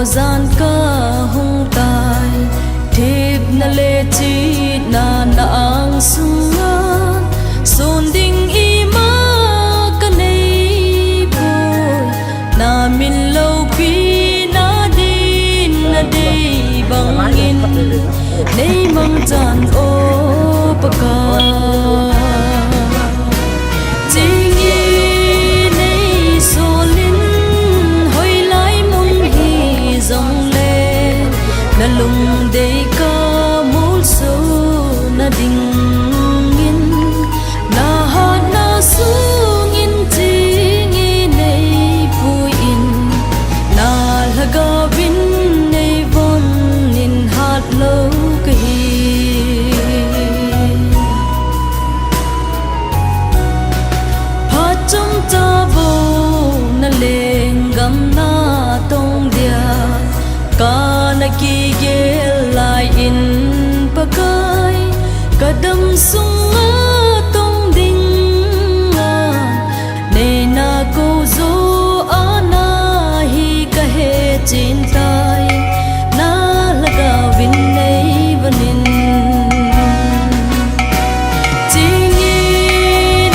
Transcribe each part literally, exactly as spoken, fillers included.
Jan kahung tai, thepna le chetna na angsunga, sun ding ima kaneipoi, na min loupina din nadei bangin, neimang chan o Pakai. Chingi neisolin hoilai mun hijongle, nalungdei kamolso nadingin, nahatna sungin chingi neipuiyin, nalhagaovin neivon in hatlou kahi. Phat chomcha bou nalenggam natong dia, kana kigel laiyin Pakai, kadam sunga tong dinga, neina kou jo a nahi kahechen tai, nalhagaovin neivon in. Chingi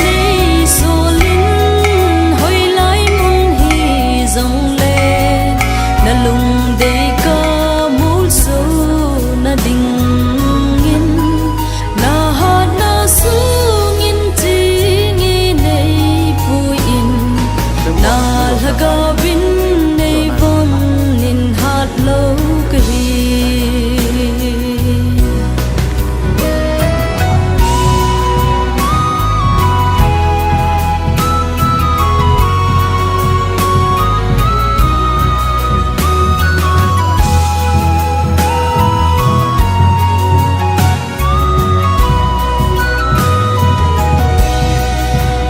neisolin hoilai mun hijongle, nalungdei kamolso nadingin, nahatna sungin chingi neipuiyin, nalhagaovin neivon in hatlou kahi.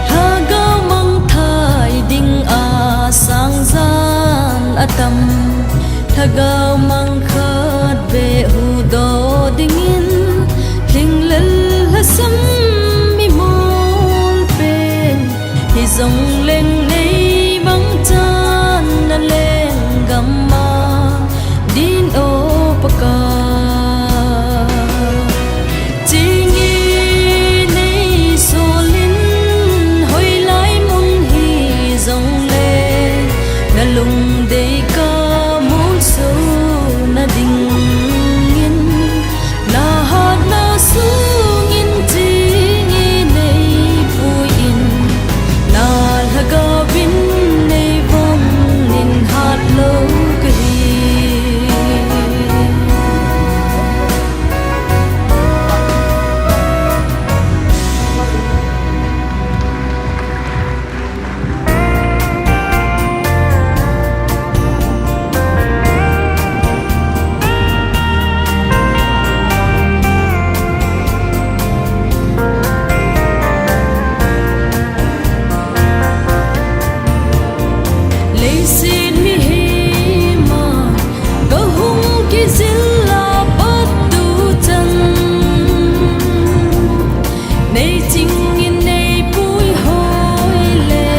Lhagao mangthai dinga sangjan atam, lhagao mang khatvei huhdoh dingin, lhinglel lhasam imolpen, hijongleng neimang chan nalenggam a din o Pakai. Chingi neisolin hoilai mun hijongle, nalungdei kamolso nadingin, nahatna sungin chingi neipuiyin, nalhagaovin neivon in hatlou kahi. Leiset mihema kahung kijil a pat tuchan, neichingin neipuihoi le,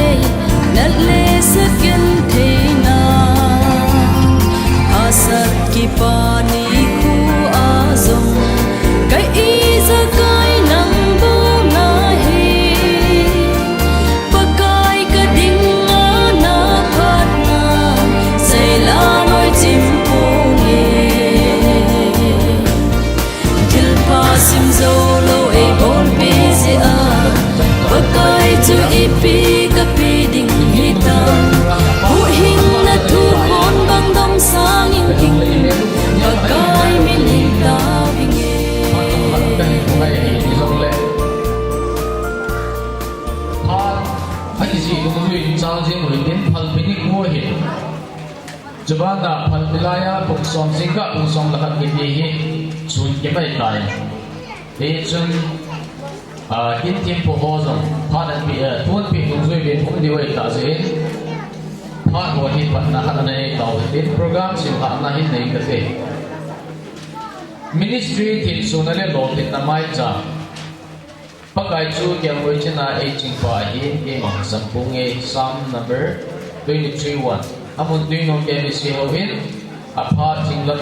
nat le sa gentheina, hahsat kipah nikho a jong, ka ijakai nang bou nahi. Pakai, kadinga na phatna, seila noi chim ponge. Thilpha sim joulou eibolpi jeh a, Pakai chu ipi kapeh ding hitam. Huhhingna thukhon bang domsang inting, Pakai min hing tauvinge. Phat akijih dungjui in chang jing uhitin, phalbi nikho ahi. Chubana phalbi laiya pung som jingkah pung som le khat kiti hi sun kimai tai. Hichun, ah, kin thempu ho jong phat anpeh, eh, thu anpeh dungjui uvin um diu ahi tah jeh in, phat ho hi phatna khat anei tauhitin, program simlhahna hin nei kate. Ministry themsohna le lolhinna maicham. Pakai chu kelngoi china eichingpa ahin, keima kasam ponge. Psalm number twenty-three one. Amun twinom K B C houin, Apha Chinglal,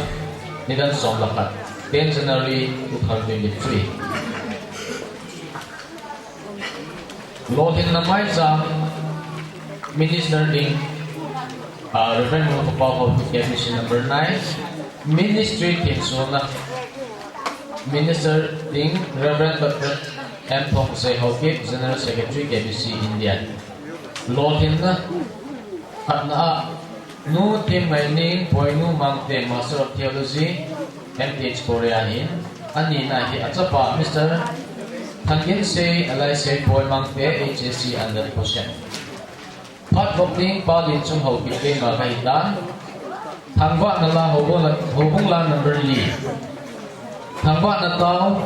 nidan som le khat, ten January two thousand twenty-three. Lolhinna maicham Minister ding, ah, Reverend Mukapao Haokip, K B C number nine, Ministry thensona Minister ding Reverend Doctor M Thongsei Haokip, General Secretary, K B C India. Lolhinna khatna a, Nu Themngaining Boinu Mangte, Master of Theology, M T H Korea in, anina hi achapa Mister Thangensei Alaisei Boi Mangte, H S C under Possession. Phat vop ding Pa Lenchung Haokip keima kahitan. Thangvahna la, houbung la, houbung la number li. Thangvahna tao,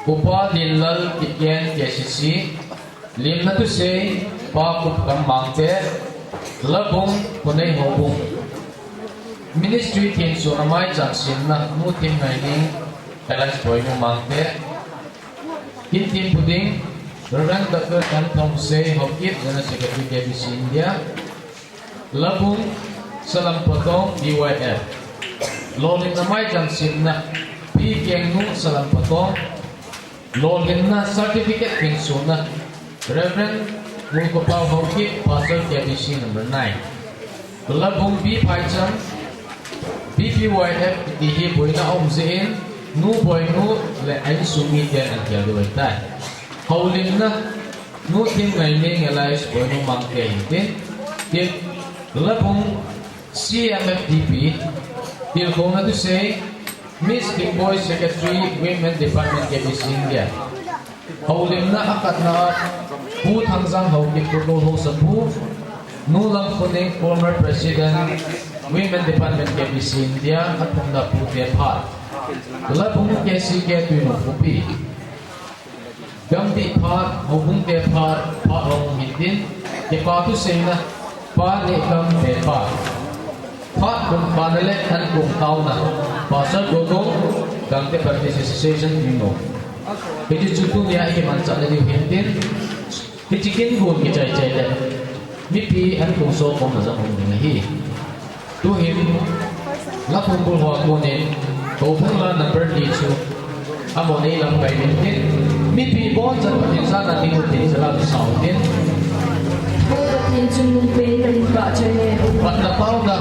Upa Lenlal Kipgen, K C C, limna thusei, Pa Kupkam Mangte, Labung, Khonei Houbung. Ministry thensona maicham semna, Nu Themngaining Alaisei Boinu Mangte, kin thempu ding, Reverend Doctor M Thongsei Haokip, General Secretary, K B C India, Labung, Salampatong, B Y F. Lolhinna maicham semna, Pi Kengnu Salampatong. Lolhinna certificate thensona, Reverend Mukapao Haokip, Pastor, K B C number nine. Labung B Phaicham, B P Y F kiti hi boina aum jeh in, Nu Boinu le a insung miten ahin khel diu ahitai. Houlimna, Nu Themngaining Alaisei Boinu Mangte hintin, Labung C M F D P, tilkhouna thusei, Miss Kingboi, Secretary, Women Department, K B C India. Houlimna akhatna, Pu Thangjang Haokip, Pu Tolhou Sapu, Nu Lamkhoning, former President, Women Department, K B C India, athumna Pu Tephat. Labung K C K Twinong Khopi. Gamdih phat, houbung te phat, phat hung hintin, kipa thuseina, Pa Nehkam Tephat. Phat kum pana le an kum taona, Pastor Gogong, Gangte Baptist Association Twinong. Hiche chu tunia ikimanchahna diu hintin, hiche kin gun kichai chai le, mipi an kum so kom na jong hung ding ahi. Tuhin, la phungbul hoa konin, houbung la number li chu, amahon eilamkai ding ahin, mipi bonchan Pathen jana ding u tin jala chu sao tin. Pathen chungnung pen kahin pachat e. Patna pauna.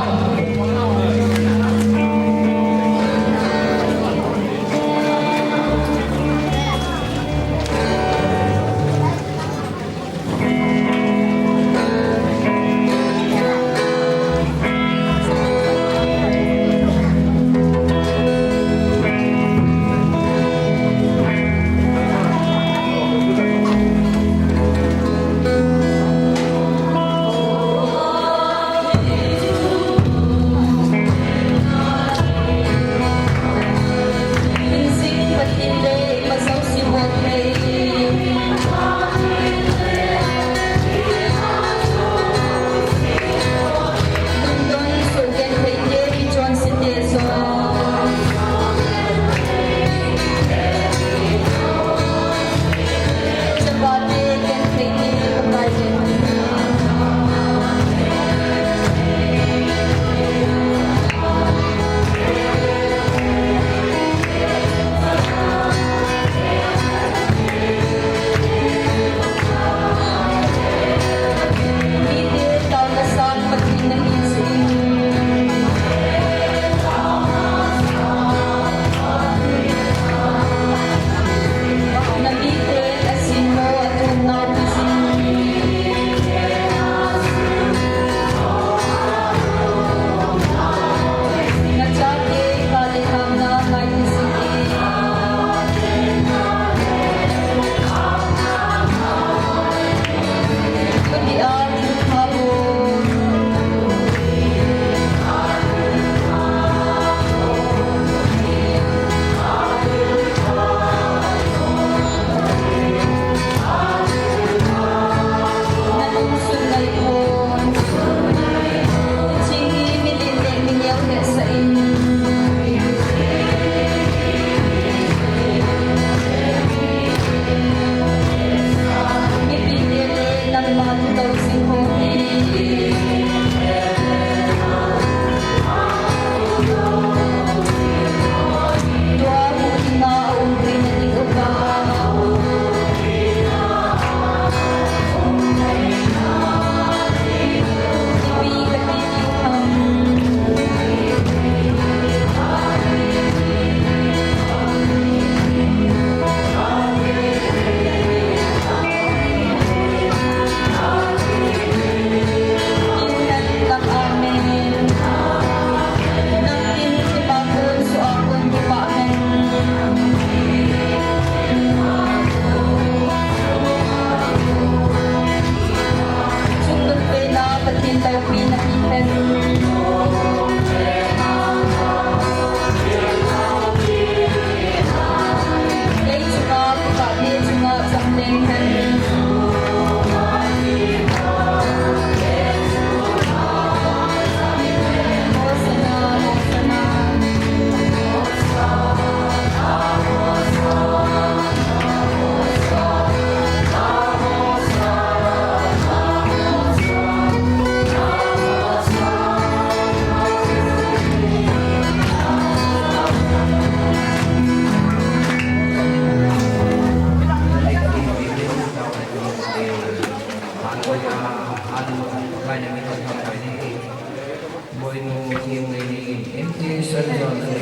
Boinu Thiengngai ni in M T San John le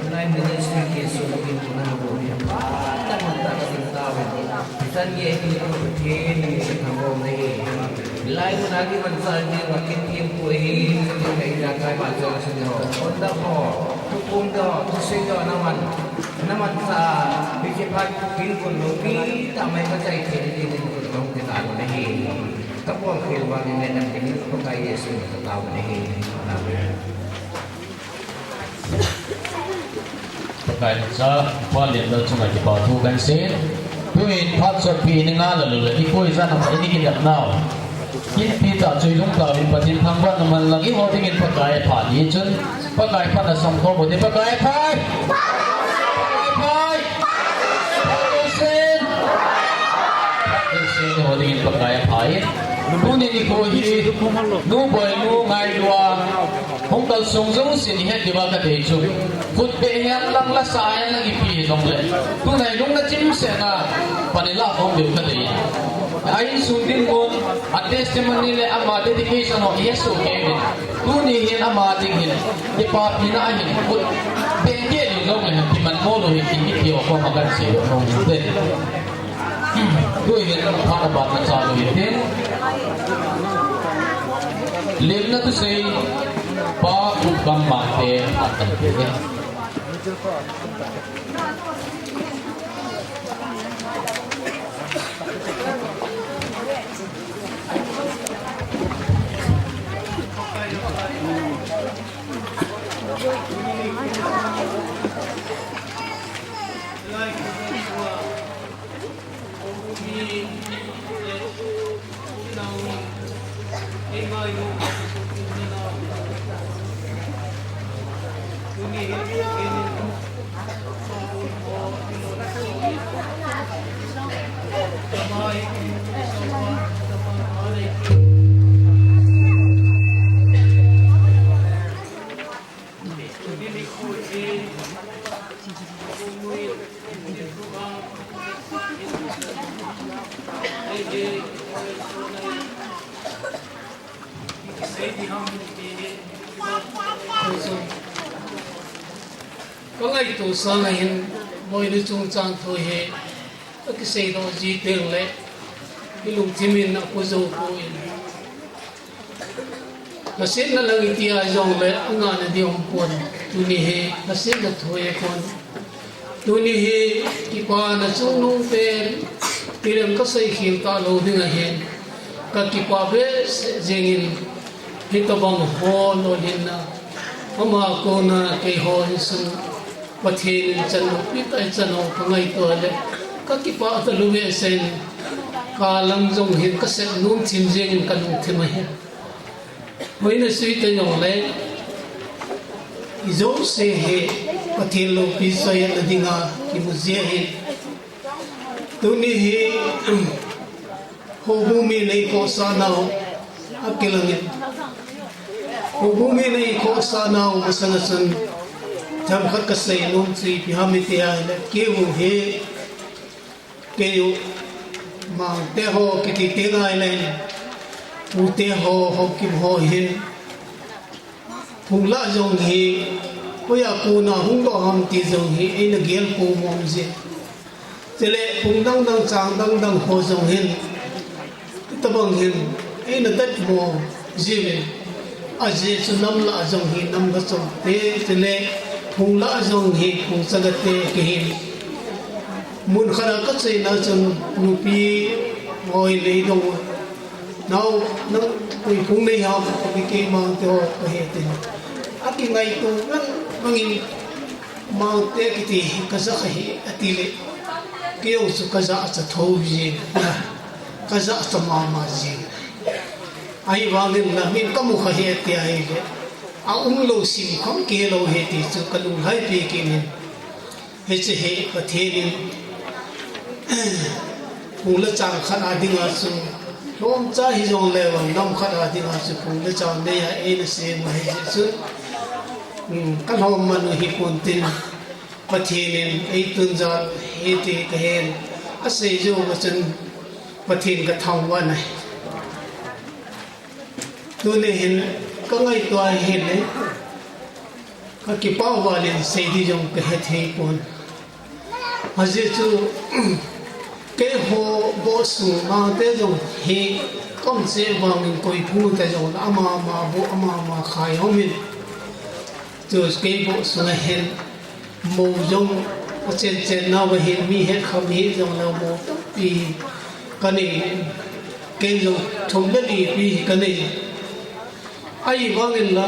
Nine Ministry ke sun in kuna bo ni. Tama ta ka tin ta bo. San ye ki ko Pathen ni se thang bo ni. Lai ko na ki man sa ni wa ki ti ko hi ni ka ida kai ma cha sa ni ho. Onda ho. Tu kum do, tu se do na man. Na man sa bi ke pa pin ko no pi ta mai ka chai the ni ni ko no ke ta no ni. Ka bol khel vang in le nang ding Pakai Jesu min in ka tao na hi. Amen. Pakai na cha, pa lien da chunga kipa thu kan sei. Tuin phat chotpi ni nga la lu le, i koi za na ma i ni ki dap nau. Kin pi ta chui lung ta vin Pathen thangvah na man lang i ho dingin Pakai pha ni chun. Pakai pha na sam ko mo de Pakai pha. Pakai pha. Pathen. Pathen ho dingin Pakai a pha in. Tuni nikho hi nu Boinu ngailua hung kalsong jouse ni het diuva ka dei chu. Khut beh hihen lang la sa hihen lang ipi hijongle. Tunai lung na chim sena pan ila khom diu ka dei. A insung dinmun, a testimony le ama dedication ho i he soh kei uvin. Tuni hin ama ding hin, kipapina ahin, khut beh kei ding jong le hin, kiman mo lou hin, kin kiti o ko ma kan sei lou nung hin te. Tui hin, phat a ban na cha lou hin tin. Lemna thusei, Pa Ukam Mangte, phat kan pe. Ka ngaito sanga hin, Boinu chungchang thu hi, ka kisei doh ji teng le, i lungthim in a pu jou poi. Lhasetna lang iti a jongle, a ngahna ding um pon. Tuni hi, lhasetna thu hi pon. Tuni hi, kipana chungnung pen, tilem ka sei khel ta lou ding ahin. Ka kipa behseh jengin, hitobang ho lolhinna. Ama kona keiho insung Pathen in chan loupi tah a i chan u ka ngaito le, ka kipah talou ve sen, ka lang jong hin ka sep nom thim jeng in ka lungthim ahi. Hoina sui ta jong le, i jouse hi Pathen loupi soi na dinga kimu jia hi. Tuni hi, Houbung mi nei khohsah nau, a kilang in. Houbung mi nei khohsah nau, masang a chun, themkhat ka sei nom chu ipi ham iti ahile, keiho hi, keiho, Mangte ho, kiti teng ahile, Pute ho, Haokip ho hin, Phung lah jong hi, hoiya kona hung doh ham ti jong hi, eina gel pou mong jin. Chule phung dang dang chang dang dang ho jong hin, hitobang hin, eina dat mong jiuvin. Ajeh chu nam lah jong hi, nam lah chom te, chule phung lah jong hi, phung chaga te kahin. Mun khat a ka cheina chun nupi hoi lei dong. Nao, nang koi phung nei ham, kati kei Mangte ho, kahe tin. A kingaito vang, vangin Mangte kiti hi ka ja kha hi, ati le. Kei jong chu ka ja cha tho jin, ka ja cha mama jin. Ahivangin la min ka mu kha hi, ati ahile. A um lou sim khom kei lou hi ti chu ka lunglhai pi kit in. Hiche hi Pathen in phung le chang khat a dinga chu, lhomcha hijongle vang nam khat a dinga chu phung le chang nei a eina sem u ahi jeh chun, um, ka lhom man u hi pon tin, Pathen in ei tun jal hiti kahin, asei jou va chun Pathen ka thangvah e. Tuni hin ka ngaito ahile, ka kipah val in sei di jong ka hethei pon. Ajeh chu, keiho bou sung Mangte jong hi, ka um cheh vang in koi phung te jong le ama ama bou ama ama khai um in. Chu kei bou sung a hin, mou jong a chen chen nau a hin mi het kham hi jong le mou tampi ka nei, kei jong thum le li pi ka nei. Ahivangin la,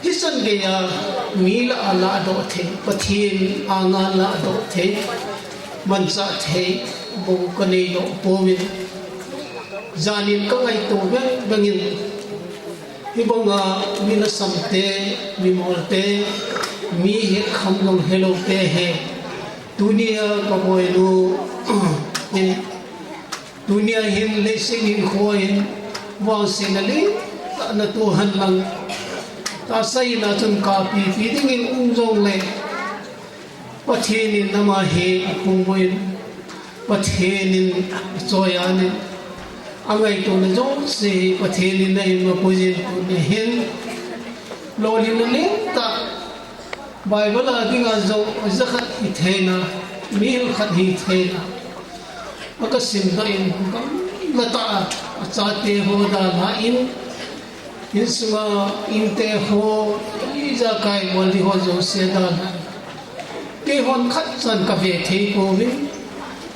hichan gei a mi lah a lah doh thei, Pathen anga lah doh thei, manchah thei, bou ka nei doh pouvin. Janin ka ngaito veng veng in, hibang a mi lhasam te, mi mol te, mi het kham jong helou te hi. Tuni a ka boinu, eh, Tuni a hin leiset hinkho hin vangsetna le tahna toh hen lang, tahsa in a chun kapi pi ding in um jong le, Pathen in ama hi apung boi in, Pathen in achoi a nin, angaito na jong se Pathen in na in ma pui jin tuni hin, lolhin na len tah Bible a dinga jong, jakhat hi theina, mi khat hi theina. Aka simdoh in, gamla tah a, achate ho dalha in, insunga inte ho, ijakai mol di ho jouse dalha in. Keihon khat chan kave thei pouvin,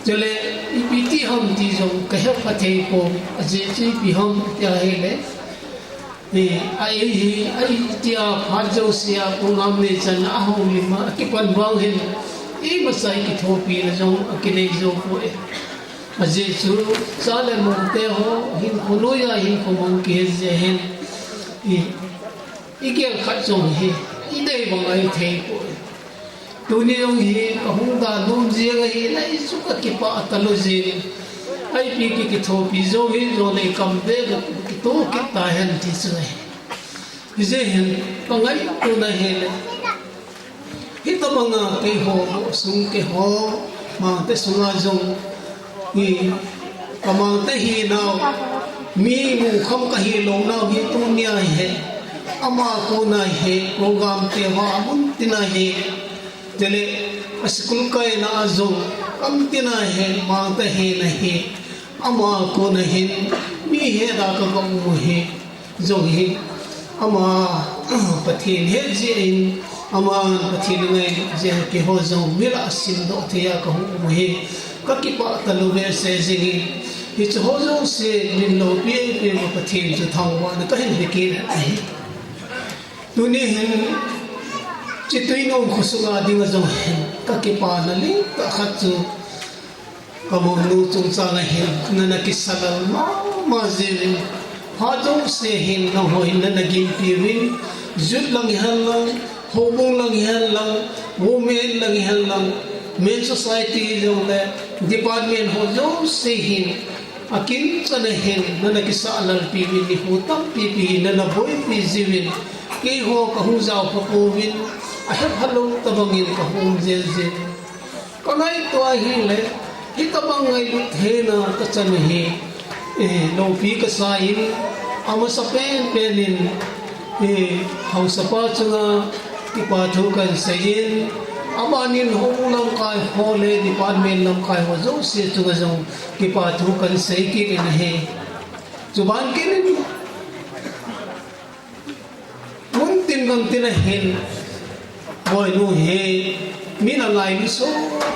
chule ipi ti ham ti jong kahe pha thei pouvin, ajeh chu ipi ham tia ahile, Hi, a ei hi, a ei tia phat jouse a, program nei chan a houlim a, akipan vang hin, imacha i kithopina jong akinei jou poi. Ajeh chu, cha le nu te ho, hinkho noi a, hinkho mang kihe jeh hin, i, i gel khat jong hi, i dei bang ahi thei poi. Tuni jong hi kahung da nom jeng ahi, nai chu kakipah talou jeng. Ipi ki kithopi jong hi jong le kam ve kitoh kit tahen ti chu ahi. Hijeh hin ka ngaito na hile, hitobang a keiho sung keiho Mangte sunga jong Hi, ka Mangte hinau, mi mukham kahilou nau hi tunia hi, ama kona hi, program te ho amun tina hi, chule a school kaina a jong, kam tina hi, Mangte hina hi, ama kona hin, mi heda ka ka mu hi. Jong hi, ama, Pathen het jeh in, ama Pathen ngai jeh in keiho jong mi lah a simdoh thei a kahung um hi, kakipah talou ve se jing in, hiche ho jouse min loupi eipeu Pathen chu thangvahna kahin pe kit ahi. Tuni hin, hiche Tuinom kho sunga dinga jong hin, kakipana lentah khat chu, Ka monu chungchang a hin, nana kisa lal mama jeh uvin. Phat jouse hin, nangho hin nana ginpi uvin. Youth lang hihen lang, houbung lang hihen lang, women lang hihen lang, men society jong le, department ho jouse hin, akin chan a hin, nana kisa lalpi uvin, nikho tampi pi hin, nana boipi jeh uvin. Keiho kahung jaopha pouvin, ahe phalou tobang in kahung jel jel. Ka ngaito ahile, hitobang ngailut theina kachan hi, eh, loupi kasa in, amasa penpen in, eh, haosapa chunga kipa thu kahin sei in, aban in hou lamkai ho le department lamkai ho jouse chunga jong kipa thu kahin sei kit in ahi. Chuban kit in, Mun tin gam tin a hin, boinu hi, min angai mi soh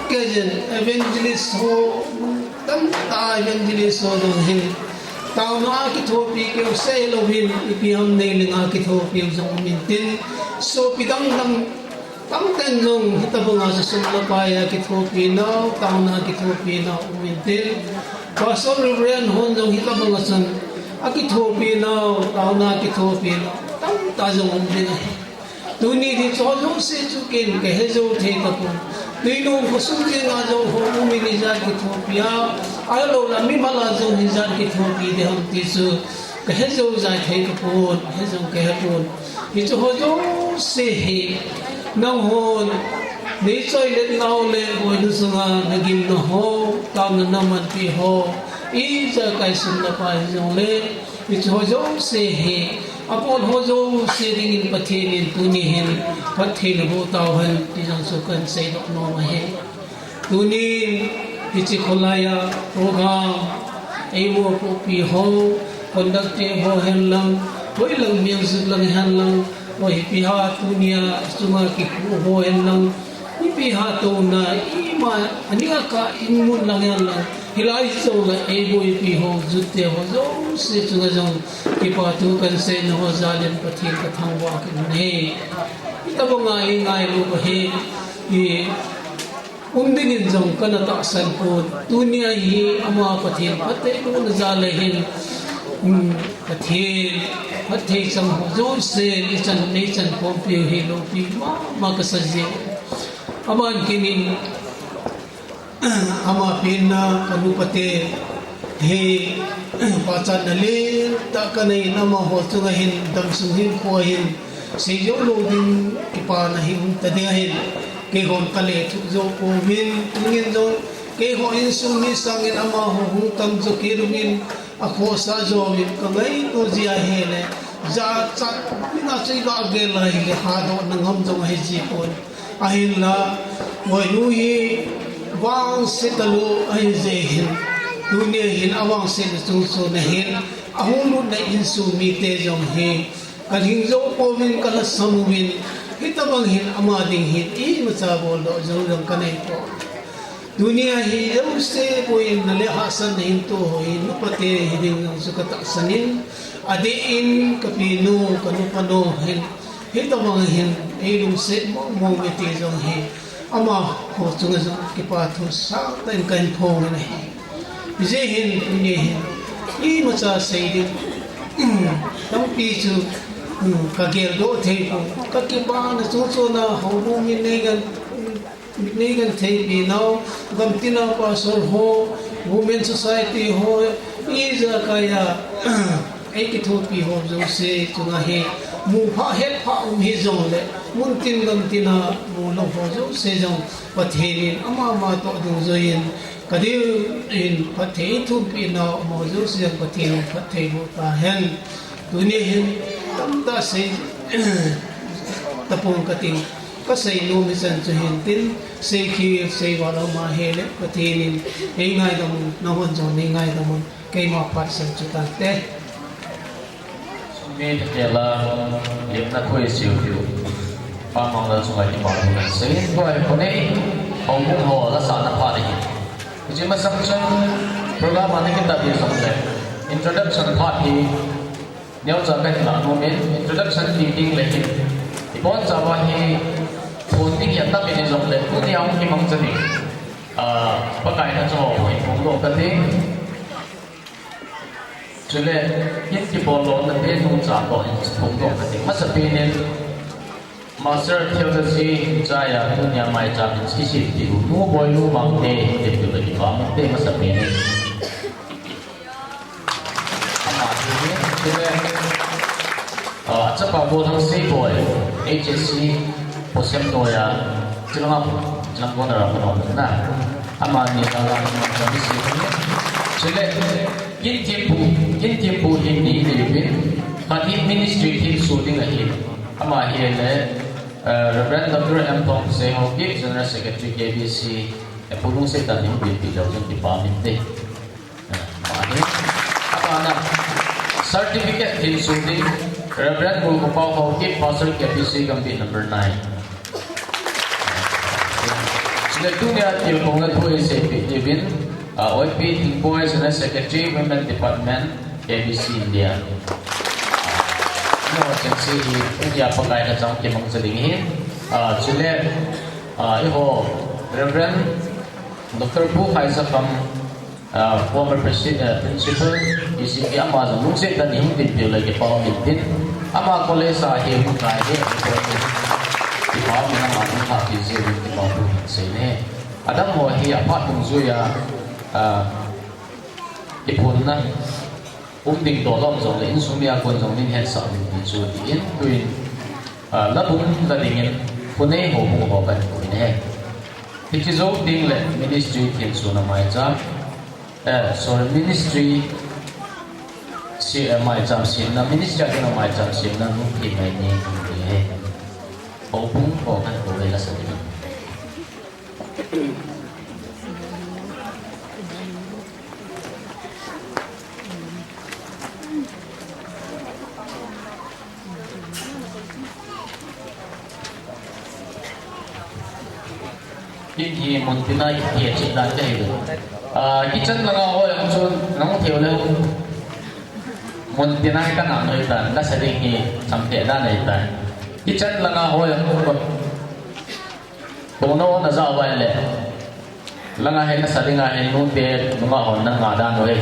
kei jin, evangelist ho, tamtah evangelist ho jong hin, taona a kithopi keu sei lou hin, ipi ham nei leng a kithopi u jong um in tin, sopi dang dang, Tamten jong hitobang a chu sum le pai a kithopi nau, taona kithopi nau um in tin. Pastor Reverend hon jong hitobang a chun akithopi nau, taona kithopi nau tamtah jong um ding ahi. Tuni hiche ho jouse chu ken kahe jou thei tapon. Tuinom khosung jenga jong ho um in ijat kithopi a, ahilou le mimal a jong ijat kithopi ding ham ti chu kahe jou jai thei tapon, he jong kahe pon. Hiche ho jouse hi, nanghon, neichoi let nau le, boinu sunga nagimna ho, taona namanpi ho, ijakai sum le pai jong le, Hiche ho jouse hi, abol ho jouse dingin Pathen in tuni hin phatthei naboh tauhen, ti jong chu kahin seidoh nom ahi. Tunin hiche kholai a program, eimo pohpi ho, conductor ho hen lang, hoilang music lang hen lang, hoipi ha tunia chunga kikhu ho hen lang, Mipi hatouna ima, aninga kah in mun lang hen lang, hilai jongle eiboipi ho, Juteu ho jouse chunga jong kipa thu kahin seina ho jal in Pathen kathangvah kit in ahi. Hitobanga eingailu u hi, i, um dingin jong kana tahsan pon. Tunia hi ama Pathen phattheibohna jal ahin, um, Pathen phatthei chang ho jouse ichan, neichan khompiu hi loupi mama kasa jing. Aman kinin, ama penna kanu kate hi, pachatna lentah kanei in amaho chunga hin, damsung hinkho a hin, seijou lou ding kipana hi um tading ahin, keihon kalethuh jou pouvin, tungin jong, keiho insung mi sangin amaho hung tam jo kit uvin, akhohsah jouvin kangaito jeh ahile, jachat, mina chu iga gel a hile, hadohna ngam jong ahi jipon. Ahinla, Moinu hi vangset talou ahi jeh hin, tunia hin avangsetna chungchon ahin, ahung lutna insung mite jong hi, kalhing jou pouvin, kalhasam uvin, hitobang hin ama ding hin imacha boldoh jou jong kaneipon. Tunia hi jouse boina le hahsatna hin toh ho hi, nupate hiding jong chu katahsan in, adeh in kapinu, kanupanu hin, hitobang hin eilungset mong mong uve ti jong hi, amaho chunga jong kipa thu sangtah in kahin phong in ahi. Hijeh hin, tuni hin, imacha sei ding tampi chu, um, kageldoh thei pon, kakipana chungchon a houbung min neigentheipi nau, gamtina pastor ho, women society ho, ijakai a eikithopi ho jouse chunga hi, muphah hetphah um hijongle, muntin gamtina mulou ho jouse jong Pathen in ama ama toh dungjuiyin, kadiu in phatthei thumpeh nau amaho jouse jong Pathen in phatthei boh tahen. Tuni hin tamtah sei tapong kating, kasei nom hichan chu hintin, seikhel seival aum ahile, Pathen in eingaidam un, nahon jong neingaidam un, keima phat seichu tante. Sumi thakela, limna thu iseiu diu. Pa Manglal chunga kipa thu kahin sei in, tua hi khonei, houbung ho lasahna phat ahi. Hiche masang chun program ana kitat hi jongle, introduction phat hi neocha kahin lah nom in, introduction ti ding le hin, ibonchauva hi phon ding hi atam in hijongle, tunia hung kimangcha ding, ah, Pakai thacho ho hin phongdoh kate. Chule, kin kibol lona te nucha toh hin phongdoh kate. Masapen in, Master Theology in chai a, tunia maicham in isem diu, Nu Boinu Mangte, tin diu le kipa um te masapen in. Ama hi, chule, ah, achapa Bolhang Seiboi, H S C, Posem toh a, chulanga, chulang kona ra kono na. Amani la la, kami si. Chule, Kin Thempu, Kin Thempu hin ni ni bin, khat hi ministry thenso ding ahi. Ama hi le, eh, Reverend Doctor M Thongse Haokip, General Secretary K B C, eh, Pu Lungset dan ni hung bilpi leu jong kipa um inte. Eh, ama hi. Abana, certificate thenso ding, Reverend Mulkopao Haokip, Pastor K B C Gambih number nine. Chule tunia tilkhouna thu isei peh diuvin, ah, Oipi Thingboi, General Secretary, Women Department, K B C India. Amaho chengse hi, tunia Pakai thachang kimangcha ding ahin. Ah, chule, ah, eiho, Reverend Doctor Pu Khaisakham, ah, former president, ah, principal, E C P ama jong lungset dan in hung dinpiu le kipa um in tin. Ama college a hi hung kai hi, kipa um in ama hung lhahpi jiu in kipa thu hin sei ne. Adang ho hi aphat dungjui a, ah, kiphonna um ding toh lom jongle insung mia kon jong nin hetsah ding ti chu tin, tuin, ah, la bung la dingin, khonei houbung ho kahin pui ne. Hiche jou ding le ministry thensona maicham, eh, sorry, ministry Si, eh, maicham simna, ministry a dinga maicham simna, nu ki mai ni, ni he. Ho pung ho kan ko he la sa ni. Kin hi mun tina kiti a chin dan te hi. Ah, kitchen langa hoi ang chun nang theu le. Mun tina hi kana noi tan, la sa ding hi cham te dan nei tan. Kitchen langa hoi ang chun. Tuna na za vai le. Langa hi na sa dinga hi nu te, nunga hon na nga dan noi.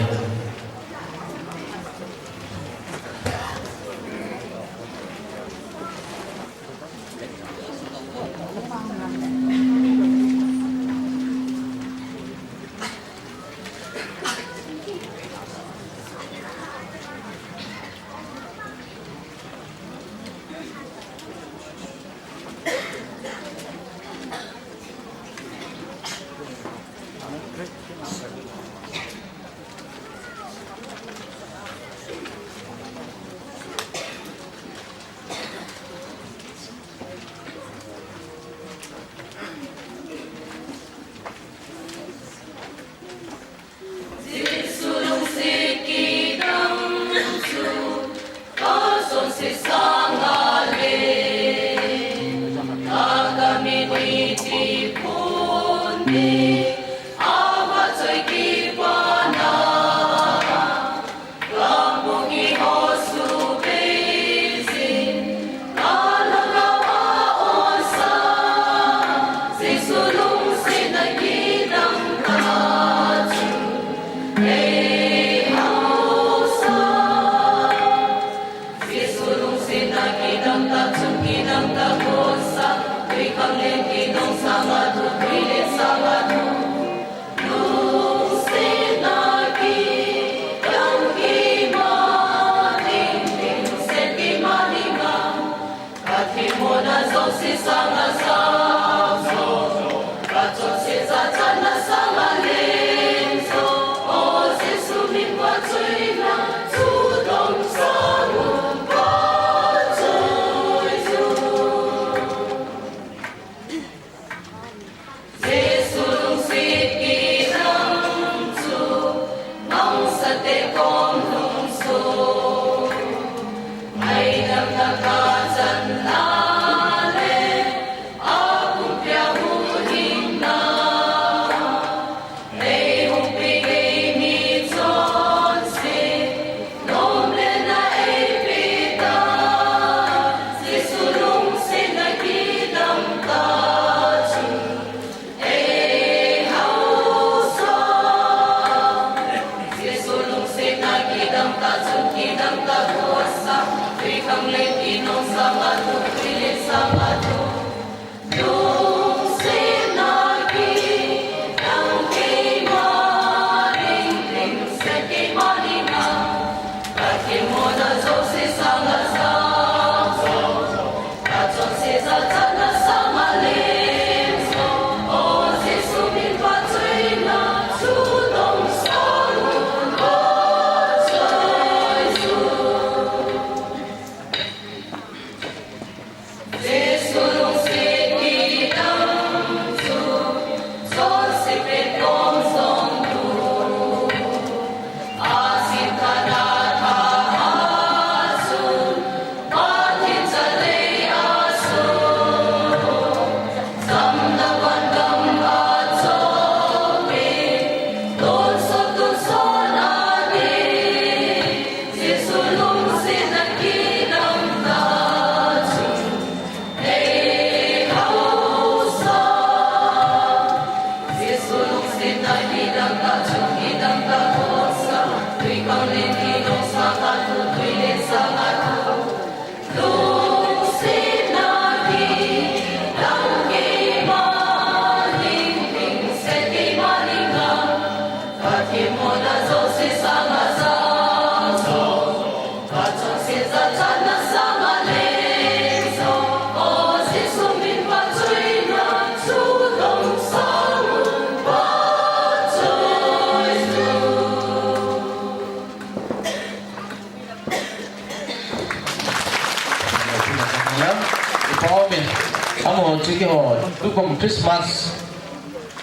Chiki ho, tukum Christmas,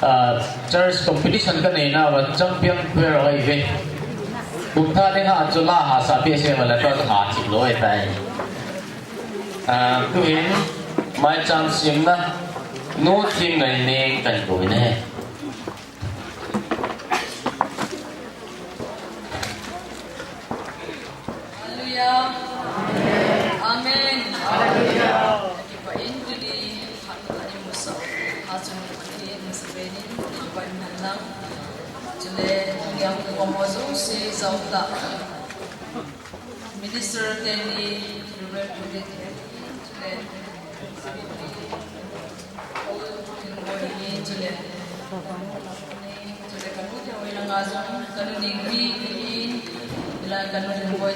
ah, church competition kanei nauva champion choir ho ive. Kum thah ding a chu la hahsa peh se vala tua ha chim lou ahitai. Ah, tuhin, maicham semna, nu Thimngaineng kahin kou in ahi. Hallelujah. Amen. Hallelujah. Kipah in tuni phat a imusah, ha chun Pathen in masapen in thangvah in umhen lang. Chule, tuni a hung um ho jouse jaum tah. Minister teni, Reverend Pudet, chule, Paul Thingoi, chule, chule, kanu Thingoi langa jong, kanu Ningri, chule, kanu Thingoi,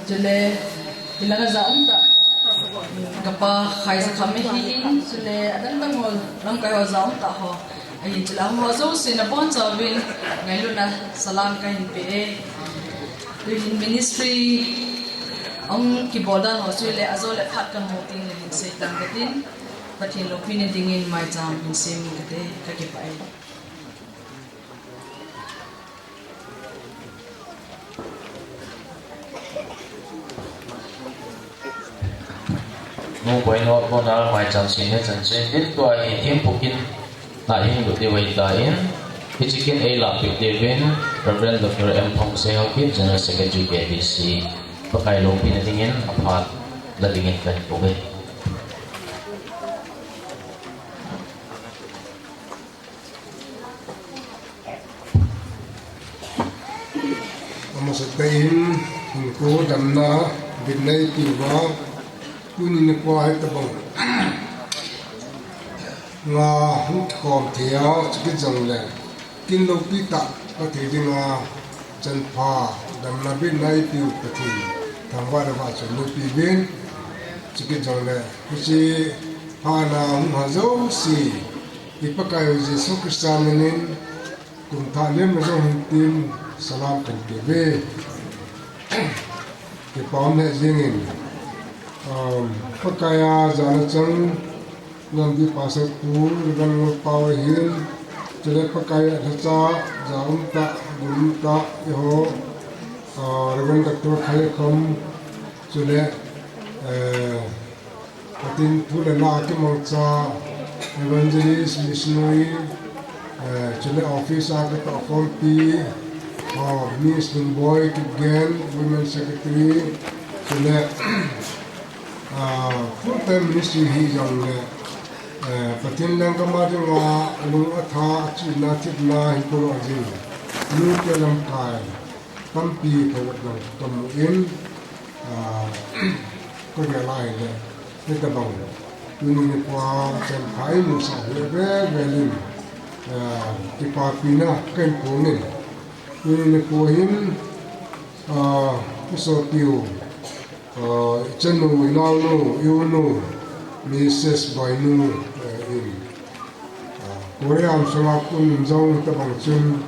chule, hilanga jaum tah. Kapa Khaizakham ahin, chule, adang dang ho, lamkai ho jaum tah ho. Ahin chule, ahung ho jouse nabonchauvin, ngailutna salam kahin pe e. Tuhin ministry ahung kibol dan ho chu le, ajo le phat kamu tengle hin sei tan katin, Pathen loupina dingin maicham hin sem inge kati, kakipah e. Nu Boinu a kona maicham sem chan cheh in, tua hi thempu kin a hin lut diu ahitan, hiche kin eilahpeh diuvin Reverend Doctor M Thongsei Haokip, General Secretary K B C, Pakai loupina dingin aphat la dingin kahin kou e. Amasatah in, hinkho damna bitna eipeuva, tuni nikho a hitobang nga hung kikhom thei a, chukit jongle kin loupi tah kathei dinga, chanpha damna bitna eipeu Pathen thangvah le vahchoi eipeuvin, chukit jongle hiche phat a hung ha jouse, i Pakaiu Jesu Christa minin, kum thah lemna jong hin tin, salam kahin pe uve. Kipa um lheh jengin, um, Pakai a jana chang, Nampi Pastor Pu, Reverend Ngolpao ahin, chule Pakai a lhacha, jaum tah, gul um tah, eiho, uh, Reverend Doctor Khaizakham, chule, eh, Pathen thu le la a kimangcha evangelist, missionary, eh, chule office a katoh khompi, oh, Miss Lungboi Kipgen, Women Secretary, chule, ah, full time ministry hijongle, eh, Pathen lenggam a dinga alung atha, achihna, thepna, hinkho a jing, nute lamkai tampi phabep lang kamu in, ah, kagel a ahile, hitobang tuni nikho a chanpha eimusah u hi avel vel in, ah, kipapina kahin phong in, tuni nikho hin, ah, isopiu, ah, ichanu, inaonu, iunu, Missus Boinu, eh, in, ah, Korea um sunga kon jong hitobang chun,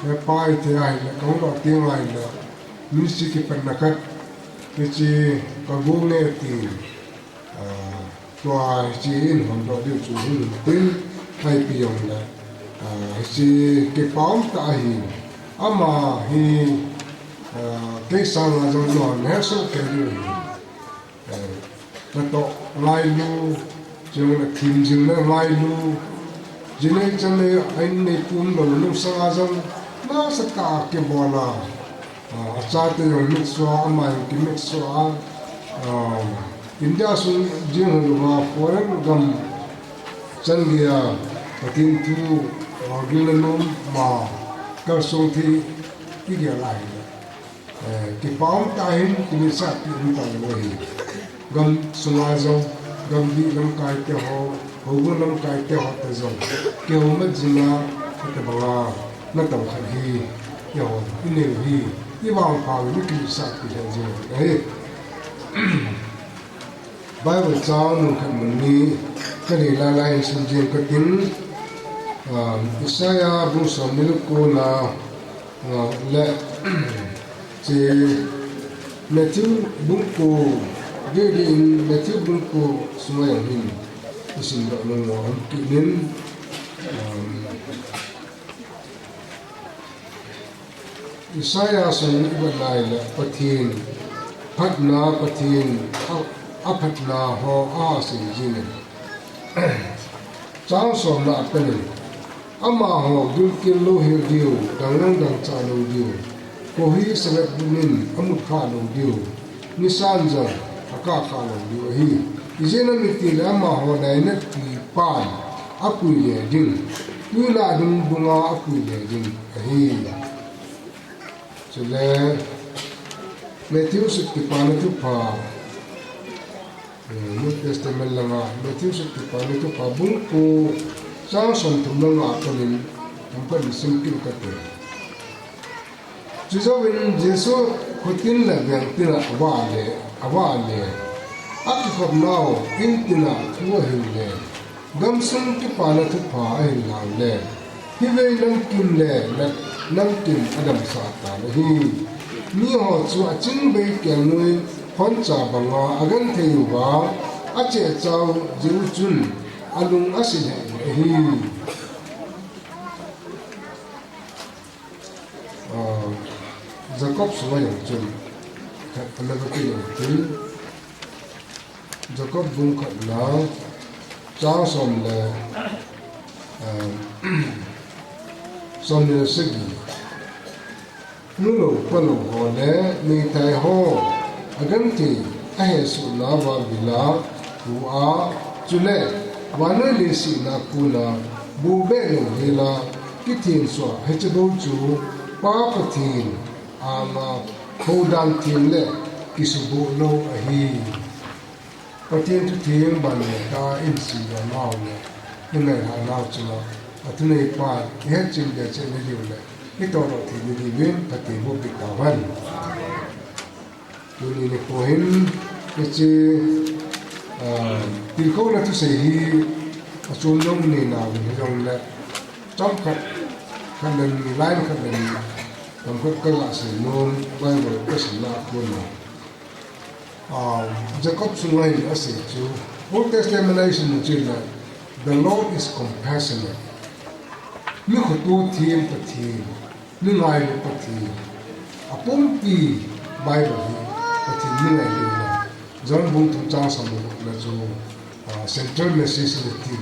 eh, pai thei ahile, kahung doh teng ahile, ministry kipatna khat, hiche kago nge tin, ah, tua hiche in hondoh diu chu hung tin, ipi jongle, ah, hiche kipa um tah ahin, ama hi, ah, kei sanga jong nahon hesoh kei diu ahi. Eh, natoh ngailu, chule thim jing le ngailu, jinei chanei, a in neipu umlou nung sanga jong, nasatah a kibol a, ah, achate jong mitsuh a, ama jong kimitsuh a, ah, India sung jeng hilouva, foreign gam chan geiya, Pathen thu, ah, gilna nom ma, kalsong thei, kigel a ahile. Eh, kipa um tah in, kimisahpi um talou ahi. Gam sunga jong, gam dih lamkai te ho, houbung lamkai te ho toh jong, kihoumat jing a, hitobanga, natong khat hi, eiho, inei u hi, ivangphat u hi kimisahpi lheh jing u ahi. Bible chang mun khat mun ni, kanei lailai in sim jeng katin, ah, Isaiah bung som ni le ko na, ah, le, hiche Matthew bung ko, gei gei in Matthew bung ko sunga jong hin, Isim doh nung mo hung kit in, um, Isaiah sung i vet lai le Pathen phatna, Pathen a, a phatna ho a sei jing in. Chang som na a pen in, amaho gilkel lou hel diu, danglang dangchah lou diu, kho hi savet bun in a mut kha lou diu, nisan jong a kah kha lou diu ahi. Ijeh inem itile amaho lainatpi pan a pui le ding, tuilah dung dunga a pui le ding ahi. Chule Matthew sut kipana thupha, eh, New Testament langa, Matthew sut kipana thupha bung ko chang som thum langa a konin, tam pan sim kit kate. Chujouvin Jesu khotin le vengtin a ava le, ava le, a kikhopnau intin a thu ahil le, gamsung kipana thupha ahin lang le, hivei namkim le na-, namkim a damsah tan ahi. Miho chu a chingvei kelngoi khoncha banga a genthei uva, a chehchau jeh u chun a lung a si lheh in ahi. Ah, Jacob sunga jong chun khat ana va kile tin, Jacob bung khatna chang som le, ah, som le sagi. Nulou palou ho le meithai ho a genthei a hesohna uva bila tua, chule vannoi leiset a kona bubeh lou hela kithen soh hiche bou chu Pa Pathen anga houdan theng le kisuboh lou ahi. Pathen thutheng ban le ta in sim le nau le, in le ha nau chunga, a thunei pa, i het chim le chim ni diu le, i tolo thei ni diuvin, Pathen bu pi ta van. Tuni nikho hin, hiche, ah, tilkhouna thusei hi, a chom jong nei nau hin jong le, chomkhat, khat le ni, line khat le ni, chomkhat ka ga sei nom, Bible ka simna a kon na. Ah, Jacob sunga hin asei chu, Old Testament a isim u chu le, "The Lord is compassionate." Mi khoto them Pathen, mi ngailu Pathen. Apumpi Bible hi Pathen mi ngailu na. John bung thum chang som le gup na chu, ah, central message le ti.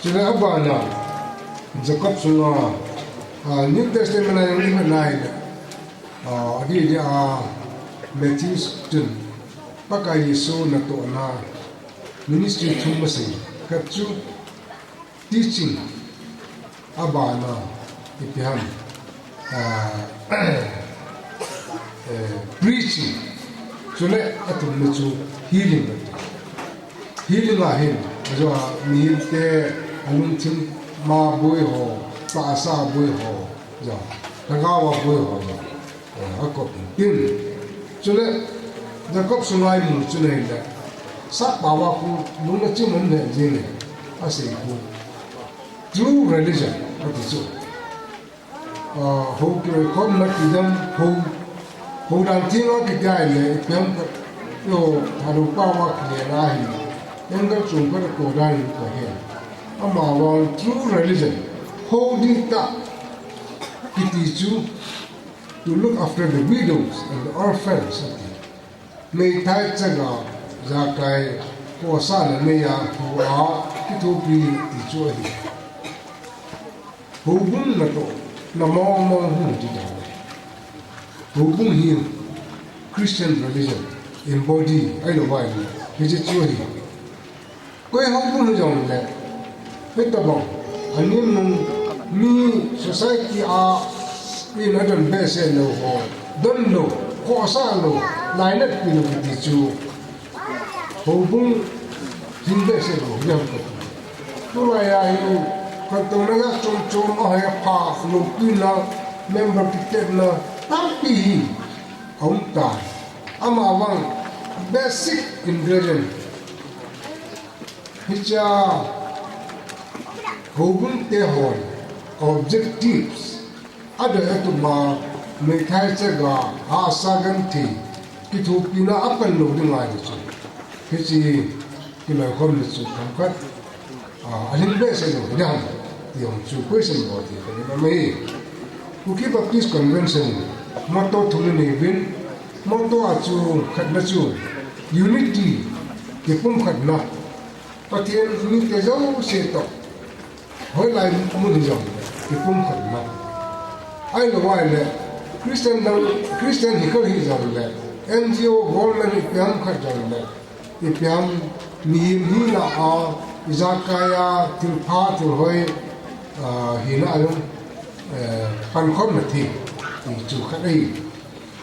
Chule abana Jacob sunga, ah, New Testament a jong i vet nai le, ah, adeh deh a Matthew chun Pakai Jesu natohna ministry thum asei. Khat chu teaching, abana ipi ham, ah, eh, preaching, chule athumna chu healing ati. Healing a hin, ajo a mihem te alungthim ma boi ho, tahsa boi ho, jo, lhagao a boi ho, jo. Eh, akop in tin. Chule, Jacob sunga imu chu ahile, sap pao a khu lung achim um lheh jing e, asei khu. True religion, ati chu. Ah, hou kiloikhomna kidang, hou, hou dan theng a kiti ahile, ipi ham khat, eiho, Thadou pao a kile na ahile, angle chom khat a ko dan in kahe. Amavang true religion, hou dihtah kiti chu, to look after the widows and the orphans, ati. Meithai chaga, jakai, khohsahna nei a, houin kithopi ti chu ahi. Houbung natohna mong mong hi ti dan. Houbung hi Christian religion embody ahilou va ahi. Hiche chu ahi. Koi houbung hijongle, hitabang, anim nung mi society a in adon behseh lou ho, don lou, khohsah lou, lainatpi lou kiti chu, houbung hing behseh lou, hijongle. Tulai a hi, khantouna jat chom chom, ahoi apha, loupina, member kitetna, tampi hi, aum tai. Amavang, basic ingredient. Hichea houbung te hon objectives adei atup a, meithai chaga, hahsa genthei, kithopina apan lou ding ahi chu. Hiche kiloikhomna chu themkhat Ah, alhin behseh lou hidem, ti jong chu question bol thei khat ahi. Kuki Baptist Convention motto thum anei uvin, motto a chu khatna chu unity, kipumkhatna, Pathen mite jouse toh, hoilai mun hi jong kipumkhatna. Ahilou ahile Christian dang, Christian hi khat hi jongle, N G O government hi ipi ham khat jongle, ipi ham mihem hina a, ijakai a, thilpha thilhoi, ah, hina a jong, eh, pankhomna thei, ti chu khat ahi.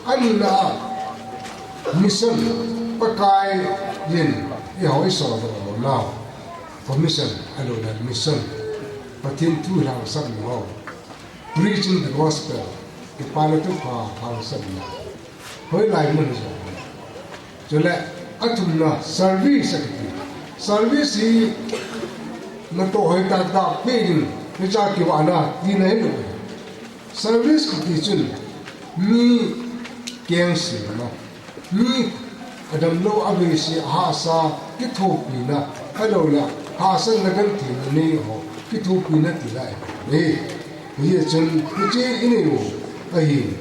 Anina a, mission, Pakai in eiho isol doh louna. Commission, ahilouleh mission. Pathen thu lhangsapna ho. Preaching the gospel. Kipana thupha lhangsapna. Hoilai mun hi jong. Chule, athumna service akiti. Service hi natoh hoi tahtah peh ding, hiche kivahna tina hilou. Service kiti chun mi keng semna, mi adamlou, aveise ahahsa kithopina, ahilouleh hahsatna gentheina nei ho kithopina ti lai ahi. Hijeh chun hiche inei u ahi.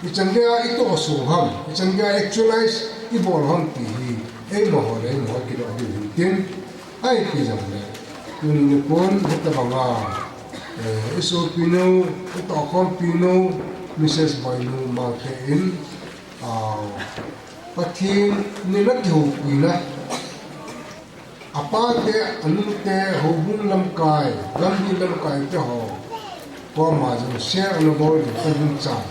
Ichan geiya itohsong ham, ichan geiya actualize ibol ham ti hi eimaho le eimaho kidoh diu ahin tin, ahi ti jongle tuni nikho hitobanga, eh, isopinu, itohkhompi nu, Missus Boinu Mangte in, ah, Pathen in ana kihoupina, apate, anute, houbung lamkai, gamgi lamkai te ho koma jong share ana bol ding kahin chah.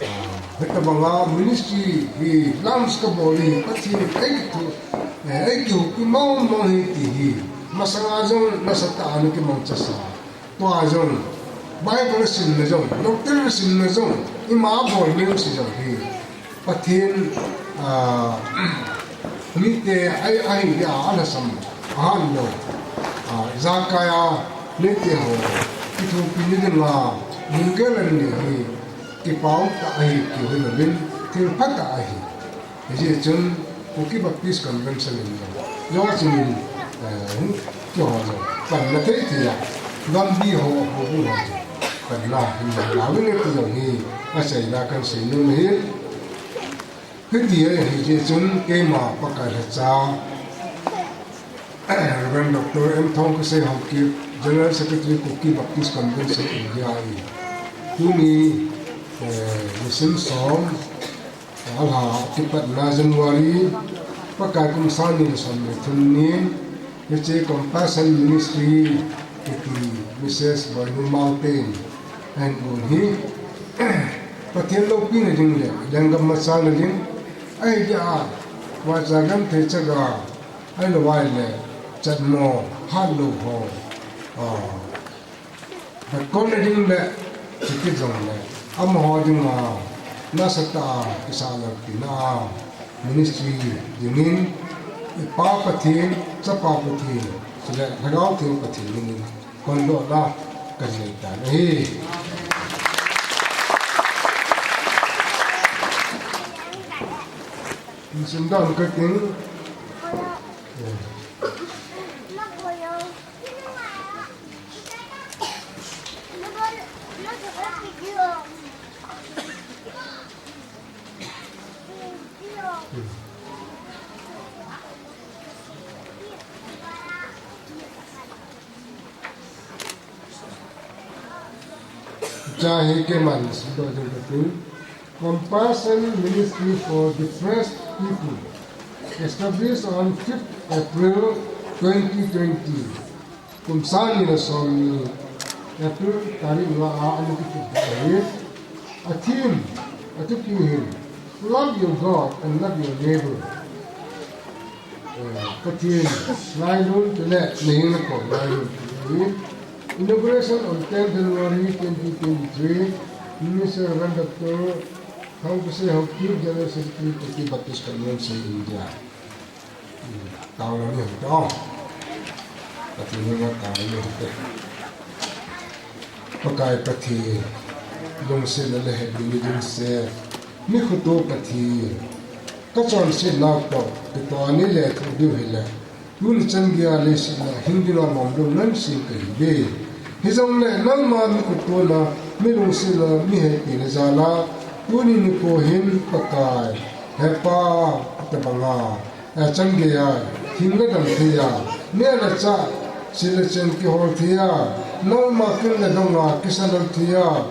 Ah, hitobanga ministry hi launch kabol hi Pathen in eikithu, eh, eikihoupi mong mong ahi ti hi masanga jong nasatah a ana kimangchasa. Tua jong, Bible simna jong, doctrine simna jong, ima bol miu si jong hi Pathen, ah, mite ahi, ahi dia alhasam ahan lou. Ah, ijakai a mite ho kithopi ni dinga lunggel anei hi kipah tah ahi, kihoulim, thilpha tah ahi. Hijeh chun Kuki Baptist Convention in jong, jong chun in, eh, keiho jong panna thei thei a, gamgi ho, houbung ho jong panna hin la uvin ti jong hi achaina kahin seinom ahi. Hiti ahi, hijeh chun keima Pakai lhacha, Reverend Doctor M Thongkasei Haokip, General Secretary Kuki Baptist Convention India ahi. Tuni, eh, nisim som, alha kipatna January, Pakai kum sang ni le som le thum ni, hiche Compassion Ministry kiti Missus Boinu Mangte in ahin bol hi, Pathen loupina ding le lenggam machana ding, ahi dia, vaicha genthei chaga, ahilou ahile chatmo hatlou ho, ah, Vetkonna ding le, chukit jongle, amaho dinga nasatah a kisah lalpina a ministry dingin, i Pa Pathen, Chapa Pathen, chule Lhagao Theng Pathen minin phondohna kanei tan ahi. Insim dan kating. Chahi keman simdoh ding kating. Compassion Ministry for Depressed People, established on fifth April twenty twenty. Kum sang ni le som ni April tarik nga a ana kikhop ahi. A theme, athupi hin, Love your God and love your neighbor. Eh, Pathen ngailutna le nahinna kom ngailutna ahi. Inauguration on tenth January twenty twenty-three, Minister Reverend Doctor Thongkasei Haokip, General Secretary, Kuki Baptist Convention, India. Taona ni hite. Pathen henga taona ni hite. Pakai Pathen, lungsetna le hepina dimset, mi khoto Pathen, kachonsetnau toh kitoh a neilethuh diu hile, Tuni chan geiya leiset a hing dinga lom lou nang sing kahiuve. Hijongle nangma mi kikona, mi lungsetna, mi hepina jal a, tuni nikho hin Pakai, Hepa, hitobanga, eh, chan geiya, hing le dam theiya, neh le chah, sil le chen kihol theiya, nangma kin le donga, kisalal theiya,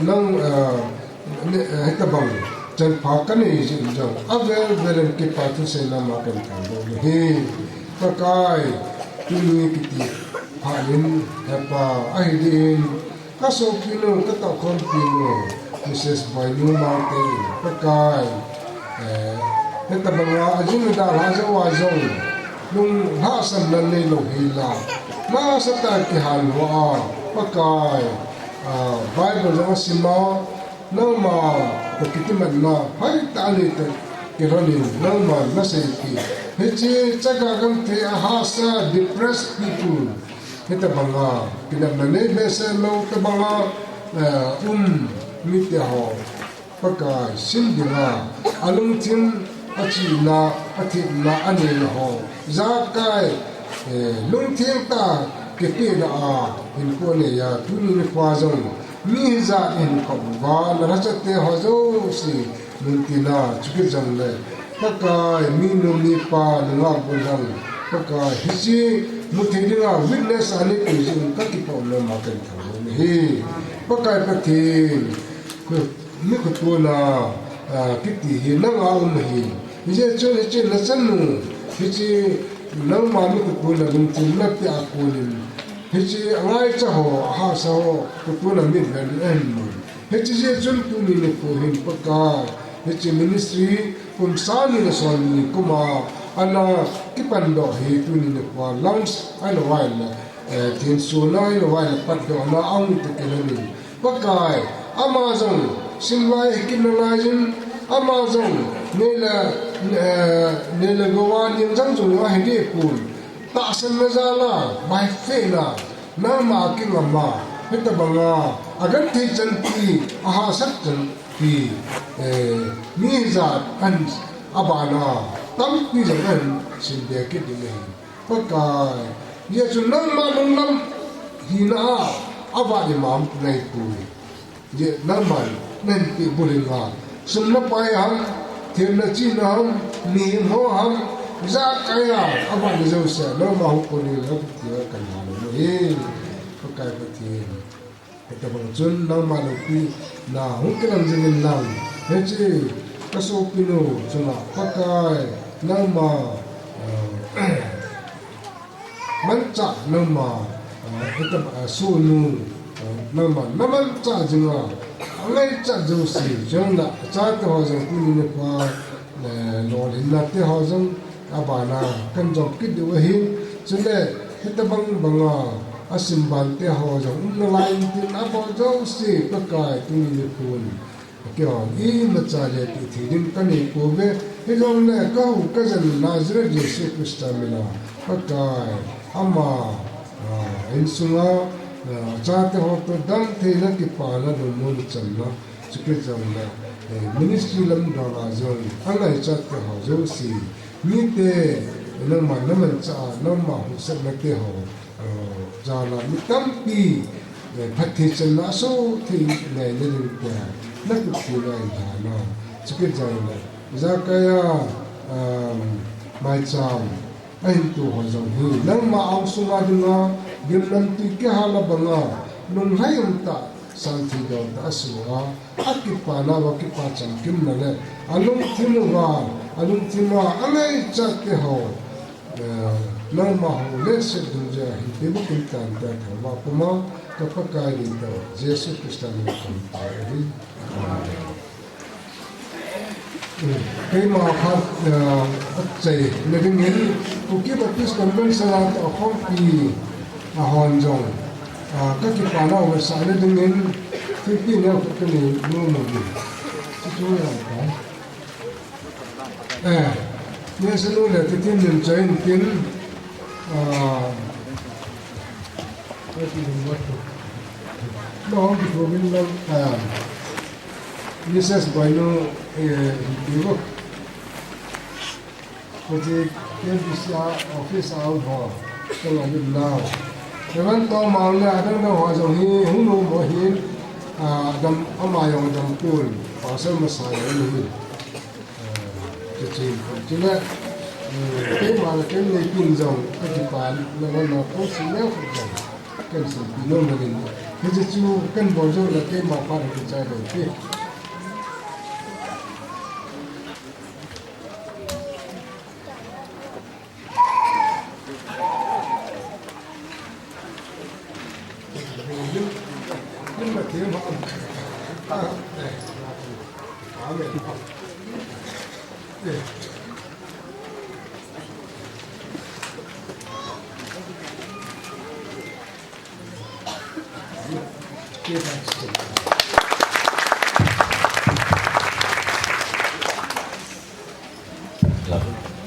nang, eh, Ne, eh, hitobang chanpha kanei jeh in jong, avel vel in kipa thuseina ma kahin thangvah u ahi. Pakai, tuni kiti phat in, Hepa, ahi din, kasopinu, katohkhompi nu, Missus Boinu Mangte in, Pakai, eh, hitobanga ajing adalha jou a jong, lunglhahsamna neilou hela, nasatah a kihaldoh a, Pakai, ah, Bible jong asim a, nangma toh kitimatna hoitah anei tah kilhonin, nangman naseipeh. Hiche chaga genthei a hahsa, depressed people, hitobanga kinepna nei behseh lou tobanga, eh, um mite ho, Pakai, sim dinga, alungthim achihna, athepna anei ho, ijakai, eh, lungthim tah a kipehna a hinkho anei a, tuni nikho a jong, mi hijat in kap uva, nalhachate ho jouse, mun tina, chukit jongle, Pakai, minu mipa, nungah gollhang, Pakai, hiche, muthei dinga, witness anei peh jeh in, kakipah u nangma kahin thangvah u ahi. Pakai Pathen, mi kikona, ah, kiti hi nanga um ahi. Hijeh chun hiche nachanu, hiche nangma mi kikona lungthim napeh a konin, hiche angaicha ho, ahahsa ho, kikona mitven in ahin mun. Hiche jeh chun tuni nikho hin Pakai, hiche ministry kum sang ni le som ni kum a ana kipandoh hi tuni nikho a launch ahilou ahile, eh, thensuhna ahilou ahile patdohna ahung toh kilhonin. Pakai, ama jong, simlai hi kit nalai in, ama jong, nei le, eh, nei le gou a ning jang jong ahi deh pon. Tahsanna jal a, by faith a, nangma kingam a, hitobanga, agenthei chanpi, ahahsat chanpi, eh, mi hijat in, abana, tampi jong ahin, simbe kit ding ahi. Pakai, hijeh chun nangma lunglam hina a, avat ima um naipoi. Hijeh nangman, nahin peh bulhing a. Sum le pai ham, themna chihna ham, mihem ho ham, ijakai a, avat na jouse, nangma hung kon in, hung kiti a kahin lhung u ahi. Pakai Pathen. Hitobang chun nangma loupina hung kilang jing in lang. Hiche kasopinu chunga Pakai nangma, eh, manchah nangma, eh, hitobang, eh, sohnu, eh, nangma namanchah jing a, angaichat jouse, chule achate ho jong tuni nikho a, eh, lolhinna te ho jong abana kahin jom kit diu ahin, chule hitobang banga asim ban te ho jong um nalai in tin, abol jouse Pakai tuni nikho in keiho imacha le ti thei ding kanei pouve, hijongle kahou kajen Nazareth Jesu Christa min a Pakai, ama, ah, insunga, ah, chate ho toh damtheina, kipana, lungmonna, chamna, chukit jongle, eh, ministry lamdol a jong angaichat te ho jouse, mite, nangma namanchah a, nangma husatna te ho, eh, jal a mi tampi, eh, phatthei channa asoh thei ngai nading te, nakut thei ngai lhana, chukit jongle, ijakai a, um, maicham, ahin tu ho jong hi, nangma angsunga dinga, gimnamtui kihal a banga, lunglhai umtah, santhei dongtah asoh a, akipana uva kipa chamkimna le, alungthim uva, alungthim a, angaichat te ho, eh, nangma hou le set dungjuia hin tibuk in tante thangvah puma, ka Pakai ding tah, Jesu Christa min a kahin tao ahi. Amen. Keima khat, ah, achaina dingin, Kuki Baptist Convention a tohkhompi, ah, hon jong, ah, kakipana u vetsahna dingin, thilpeh neo khat kanei nom u ahi. Chuchu jong ka. Eh, Ngesanu le Tithin lim choi in tin, ah, Missus Boinu, eh, Hindu. Ji K B C office a um ho, tong a lim nau. Reverend Tawmang le adang dang ho jong hi hung nom ho hin, ah, dam, ama jong dam kun, pasal masa jong hi. Ah, chu chu, chu le, eh, keima le ken nei pin jong, ka kipa, na, na, na, ko si le ko jong, ken si pi nom le nin. Hichu chu ken bol jong le keima pa le kichai le ki.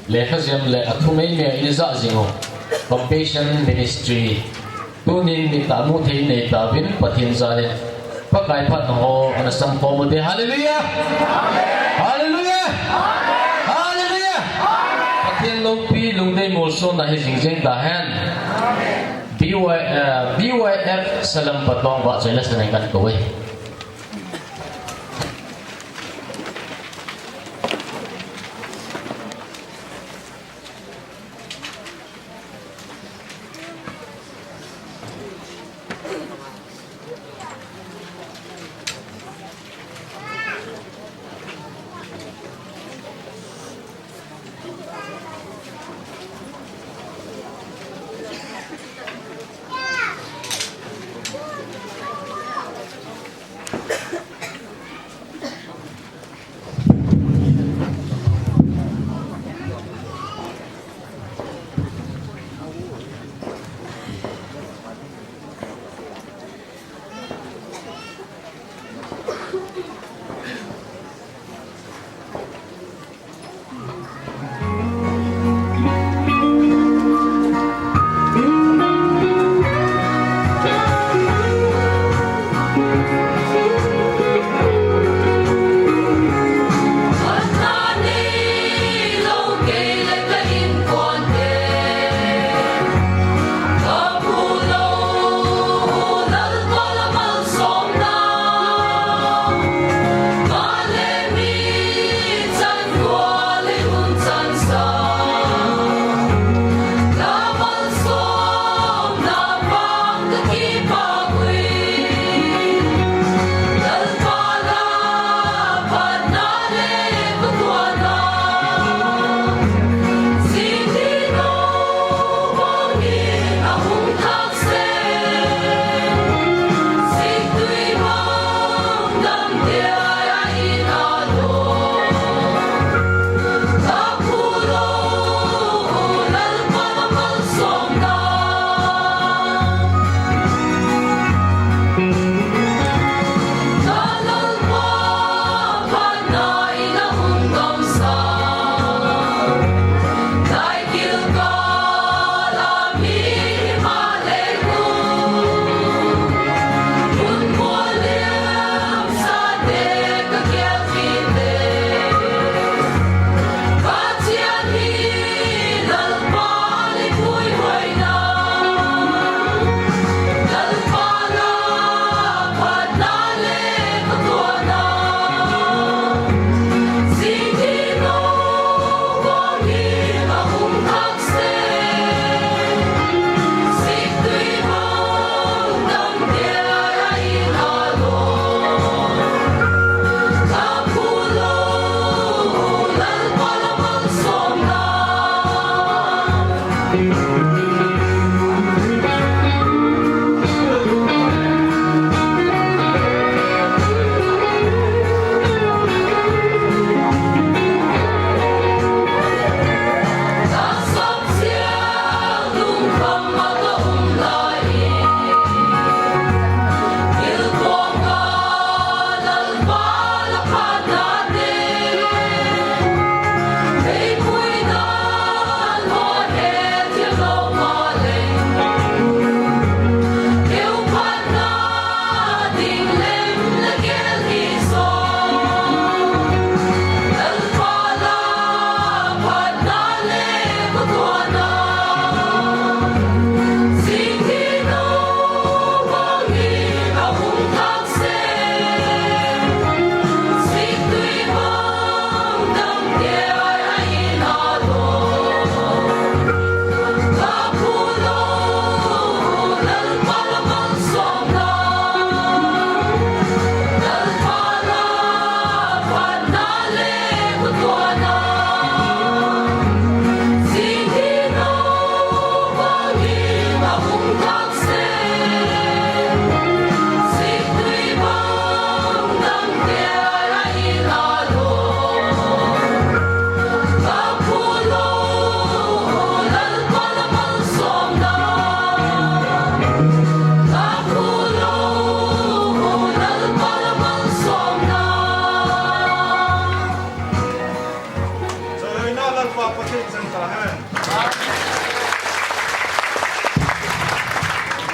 Lekha jem le a thu mei mei in ja jing u. Compassion Ministry. Tunin mi ta mu thei nei tauvin Pathen jal in Pakai phatna ho ana samkhom u te. Hallelujah! Hallelujah! Hallelujah! Pathen loupi lungdei molsona hi jing jeng ta hen. B Y, eh, B Y F Salam Patong vahchoi le sa nei kan ko e.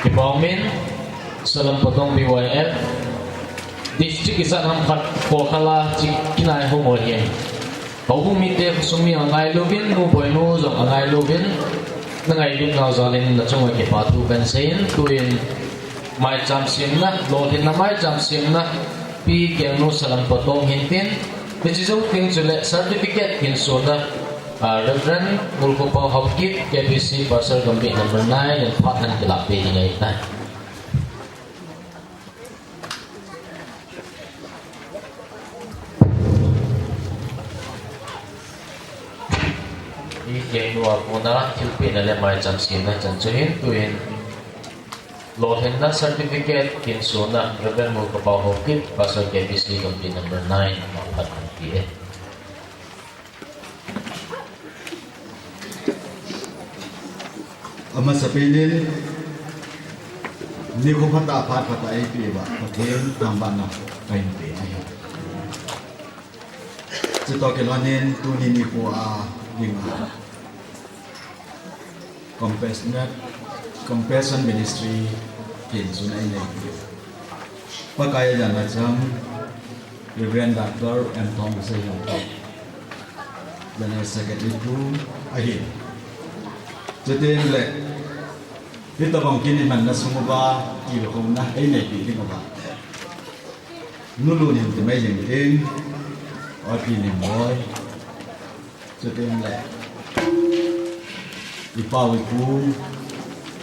Kipa umin, Salam Patong B Y F, District ijat ham khat Kolkata chi kinai hung ho hin. Houbung mite khosung mi angailouvin, nu boinu jong angailouvin, nangailut nau jal in nachunga kipa thu kahin seiyin, tuin maicham semna, lolhinna maicham semna, Pi Kengnu Salam Patong hin tin, hiche jou teng chule certificate kihin sona, ah, Reverend Ngulkhopao Haokip, K B C Pastor Gambih number nine, in phat han kilah peh ding ahitai. Pi Kengnu a kona thilpehna le maicham semna chan chu hin, tuin lolhinna certificate kihin sona Reverend Ngulkhopao Haokip, Pastor K B C Gambih number nine, phat han kipe e. Amasapen in, nikho phatah phat phatah eipeh uva Pathen thangvahna kahin pe ahi. Chutoh kilhonin tuni nikho a dinga Compassionate, Compassion Ministry kihin sona einei u Pakai a jana chang Reverend Doctor M Thongseihao, General Secretary pu ahi. Chuteng le, hitobang kin imanna sung uva, kilhouna einei peh ding uva, Nu Lunhim ti mai jing tin, Pi Nimboi, chuteng le, ipa u ipu,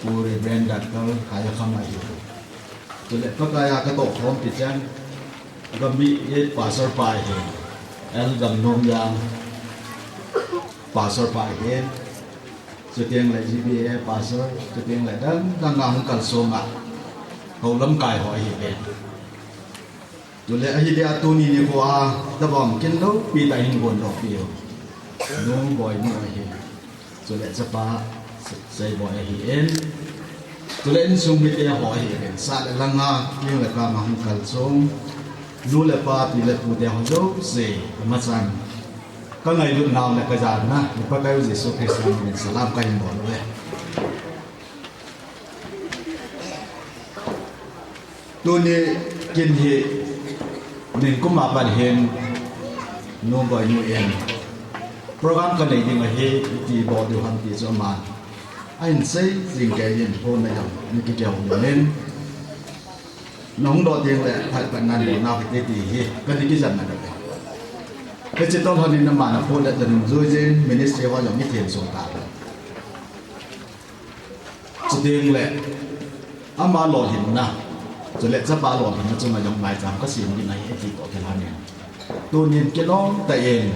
Pu Reverend Doctor Haiyakham ahi. Chule Pakai a katoh khompi chan, Gambih Pastor pa ahi, L Gamnomjang Pastor pa ahi, chuteng le G B A Pastor, chuteng le dang dang a hung kalsong a, hou lamkai ho ahi ve. Chule ahi dia tuni nikho a, tobang kin loupi tah in hin gondoh peh u, Nu Boinu ahi. Chule chapa, Sei, Seiboi ahin. Chule insung mite ho ahin. Sah le lhang a, keng le kam a hung kalsong, nu le pa, pi le pu te ho jouse, amachan kangailut nau le kajanna, i Pakaiu Jesu Christa min in salam kahin bol uve. Tuni kin hi, nikum a pat hin, Nu Boinu in program kanei ding ahi, iti bol diu ham ti chu aman ahin sei jing kei in, phone a jong ana kihou in, nahung doh teng le phat phat nan bol nau hite ti hi kana kijam na doh e. Hiche toh lhonin aman aphone le nanung jui jin, ministry ho jong ithem sung ta. Chuteng le, ama lolhinna, chule chapa lolhinna chunga jong maicham kasem ding ahi, ati toh kilhonin, tunin kilom tah in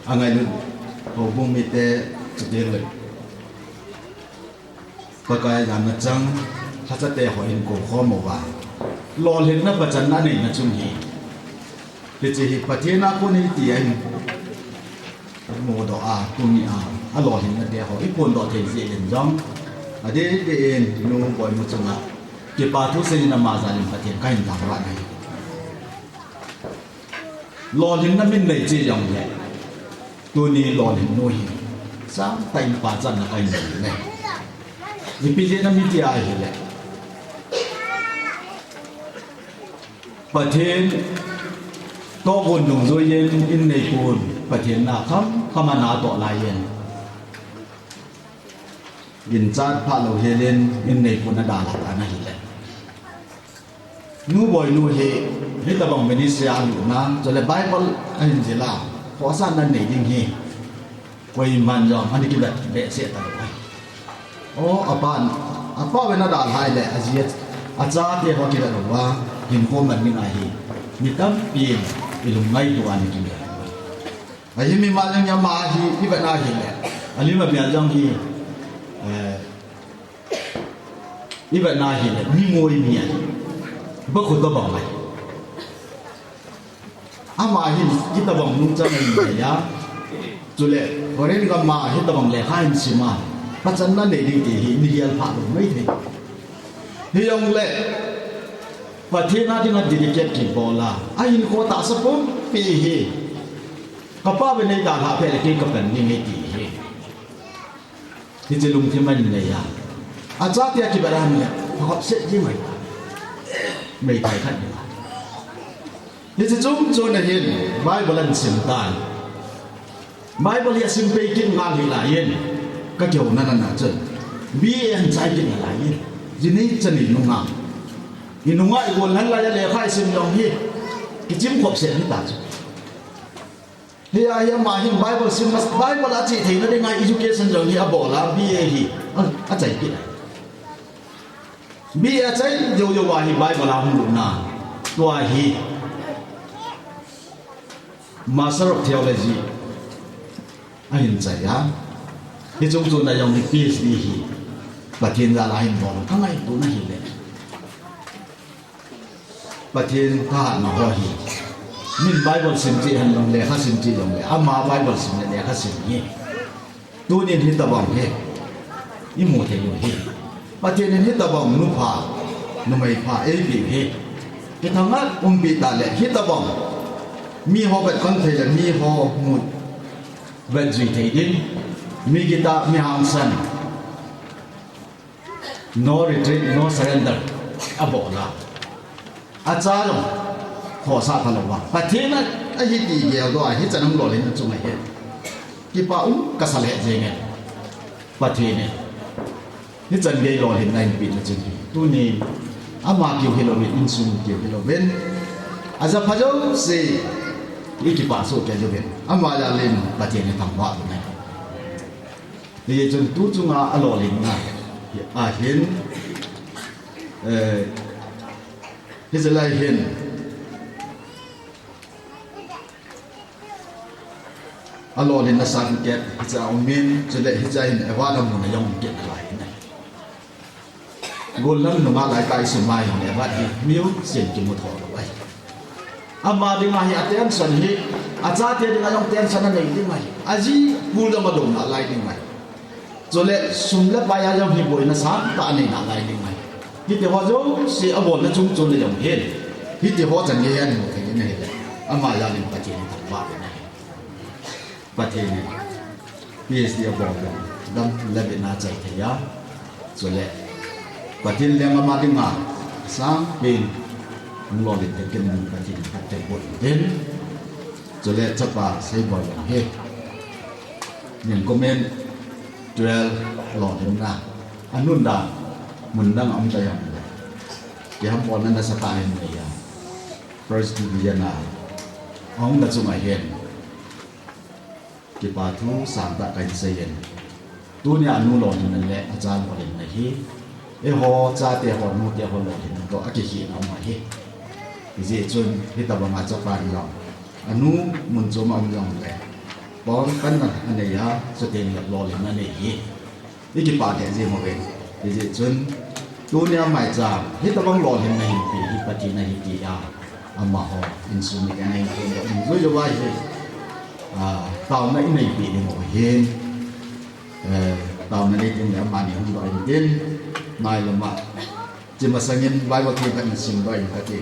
angailut houbung mite, chuteng le Pakai jana chang lhacha te ho in kou khom uva, lolhinna pachatna neina chung hi, hiche hi Pathen a kon ahi ti ahin mudoh a, tuni a, alolhinna te ho iphondoh thei jeh in jong, adeh deh in Nu Boinu chunga kipa thu seiyin ama jal in Pathen kahin thangvah nahi. Lolhinna min nei cheh jongle, tuni lolhin nu hi sangtah in pachatna kahin nei e. Ipi jeh ham iti ahile, Pathen tohgon dungjuiyin in neipun, Pathen na khamkham a natoh laiyin, ginchat phah louhelin in neipun adalha tan ahile, Nu Boinu hi hitobang ministry a alutna, chule Bible ahin jil a, khohsahna nei ding hi koiman jong ana kivet behseh talou ahi. O, apan, apa uvin adalhah le, aji, achate ho kivet uva, hinkho man ding ahi, mi tampin ilung ngaito a ana kile. Ahi, mimal jong hi ama hi ivet na hile, alim amel jong hi, eh, ivet na hile, mi ngoi mi ahi. Bakhu tobang ahi. Ama hin hitobang nungchang ahin nei a, chule foreign gam a hitobang lekha ahin sim a, pachatna nei ding ti hi nagel phah lou maithei. Hijongle Pathen a dinga dedicate kibol a, ahinkho tahsa pumpi hi, kapa uvin eidalhah peh le kei kapan ding ahi ti hi, hiche lungthim ahin nei a, achate akivet a ahile, Khop set ji mai. Mei tai khat ni. Hiche chung chun ahin Bible ahin sim tan. Bible hi asim pei kit ngal hi lai in. Ka keu na na na chun. B A ahin chai kit ngal lai in. Jini chani nunga. Inunga igol nan lai a lekha isim jong hi. Kichim khop set ni ta chu. Hi a hi ama hin Bible sim mas Bible a chi theina dinga education jong hi abol a B A hi. A, achai kit. B A achai jou jou a hi Bible a hung lut na. Tua hi Master of Theology ahin chai a. Hiche chung chun a jong hi P H D hi Pathen jal a hin bol. Ka ngaito na hi le. Pathen thahatna ho hi. Min Bible sim chi hen long lekha sim chi long le. Ama Bible sim le lekha sim hi. Tunin hitabang hi. Imu thei u hi. Pathen in hitabang nupha, numei pha, eipeh u hi. Kithang ngat umpi ta le hitabang. Mi ho vet kon thei le mi ho mu vet jui thei din. Mi kita, mi hangsan. No retreat, no surrender. Abol a. Acha jong. Khosa tha lou a. Pathen a, ahi ti gel doh a, hichan hung lolhin a chung ahi. Kipa um, ka sa le jeng e. Pathen e. Hichan gei lolhinna eipeh na chun hi. Tuni, ama kiu hilou vin, insung kiu hilou vin. Aja pha jouse, i kipa soh kei jouvin. Ama jal in, Pathen in thangvah u ahi. Hijeh chun tu chunga alolhinna ahin, eh, hiche lai hin alolhinna certificate hiche a um in, chule hiche a hin award amu na jong kit nalai in ahi. Golhang nunga lai kai sum mai hung le vat hi, miu sin kimu tho lou ahi. Ama dinga hi attention hi, achate dinga jong attention anei ding ahi. Aji kul jong adong nalai ding ahi. Chule sum le pai a jong hi boina sangtah anei nalai ding ahi. Hiti ho jouse abolna chung chun le jong hin. Hiti ho chan gei hin mu thei in ahi le. Ama jal in Pathen in thangvah in ahi. Pathen in P H D abol dam le bit na chai thei a. Chule Pathen leng ama dinga sangpen hung lolhin te kin Pathen in phatthei boh in tin. Chule chapa Seiboi jong hi. Nin comment twelve lolhinna. Anun da mun dang a um ta jong le. Kiham bolna nasatah in nei a. First Division a. Ahung na chung ahin. Kipa thu sangtah kahin seiyin. Tunia anu lolhinna le acha lolhinna hi. Eiho chate ho nute ho lolhinna toh akikhehna um ahi. Hijeh chun hitabanga chapa in jong. Anu mun chom a um jong le. Pon panna anei a, chuteng le lolhinna anei hi. I kipah lheh jeng uve. Hijeh chun, tunia maicham, hitabang lolhinna hin pe hi Pathen ahi tia, amaho insung mite ana hin thum doh ding jui jong ahi. Ah, taona i neipeh ding u ahin, eh, taona nei ding le amani hung doh in tin, nai lama, chi masangin Bible thei khat in sim doh in kati,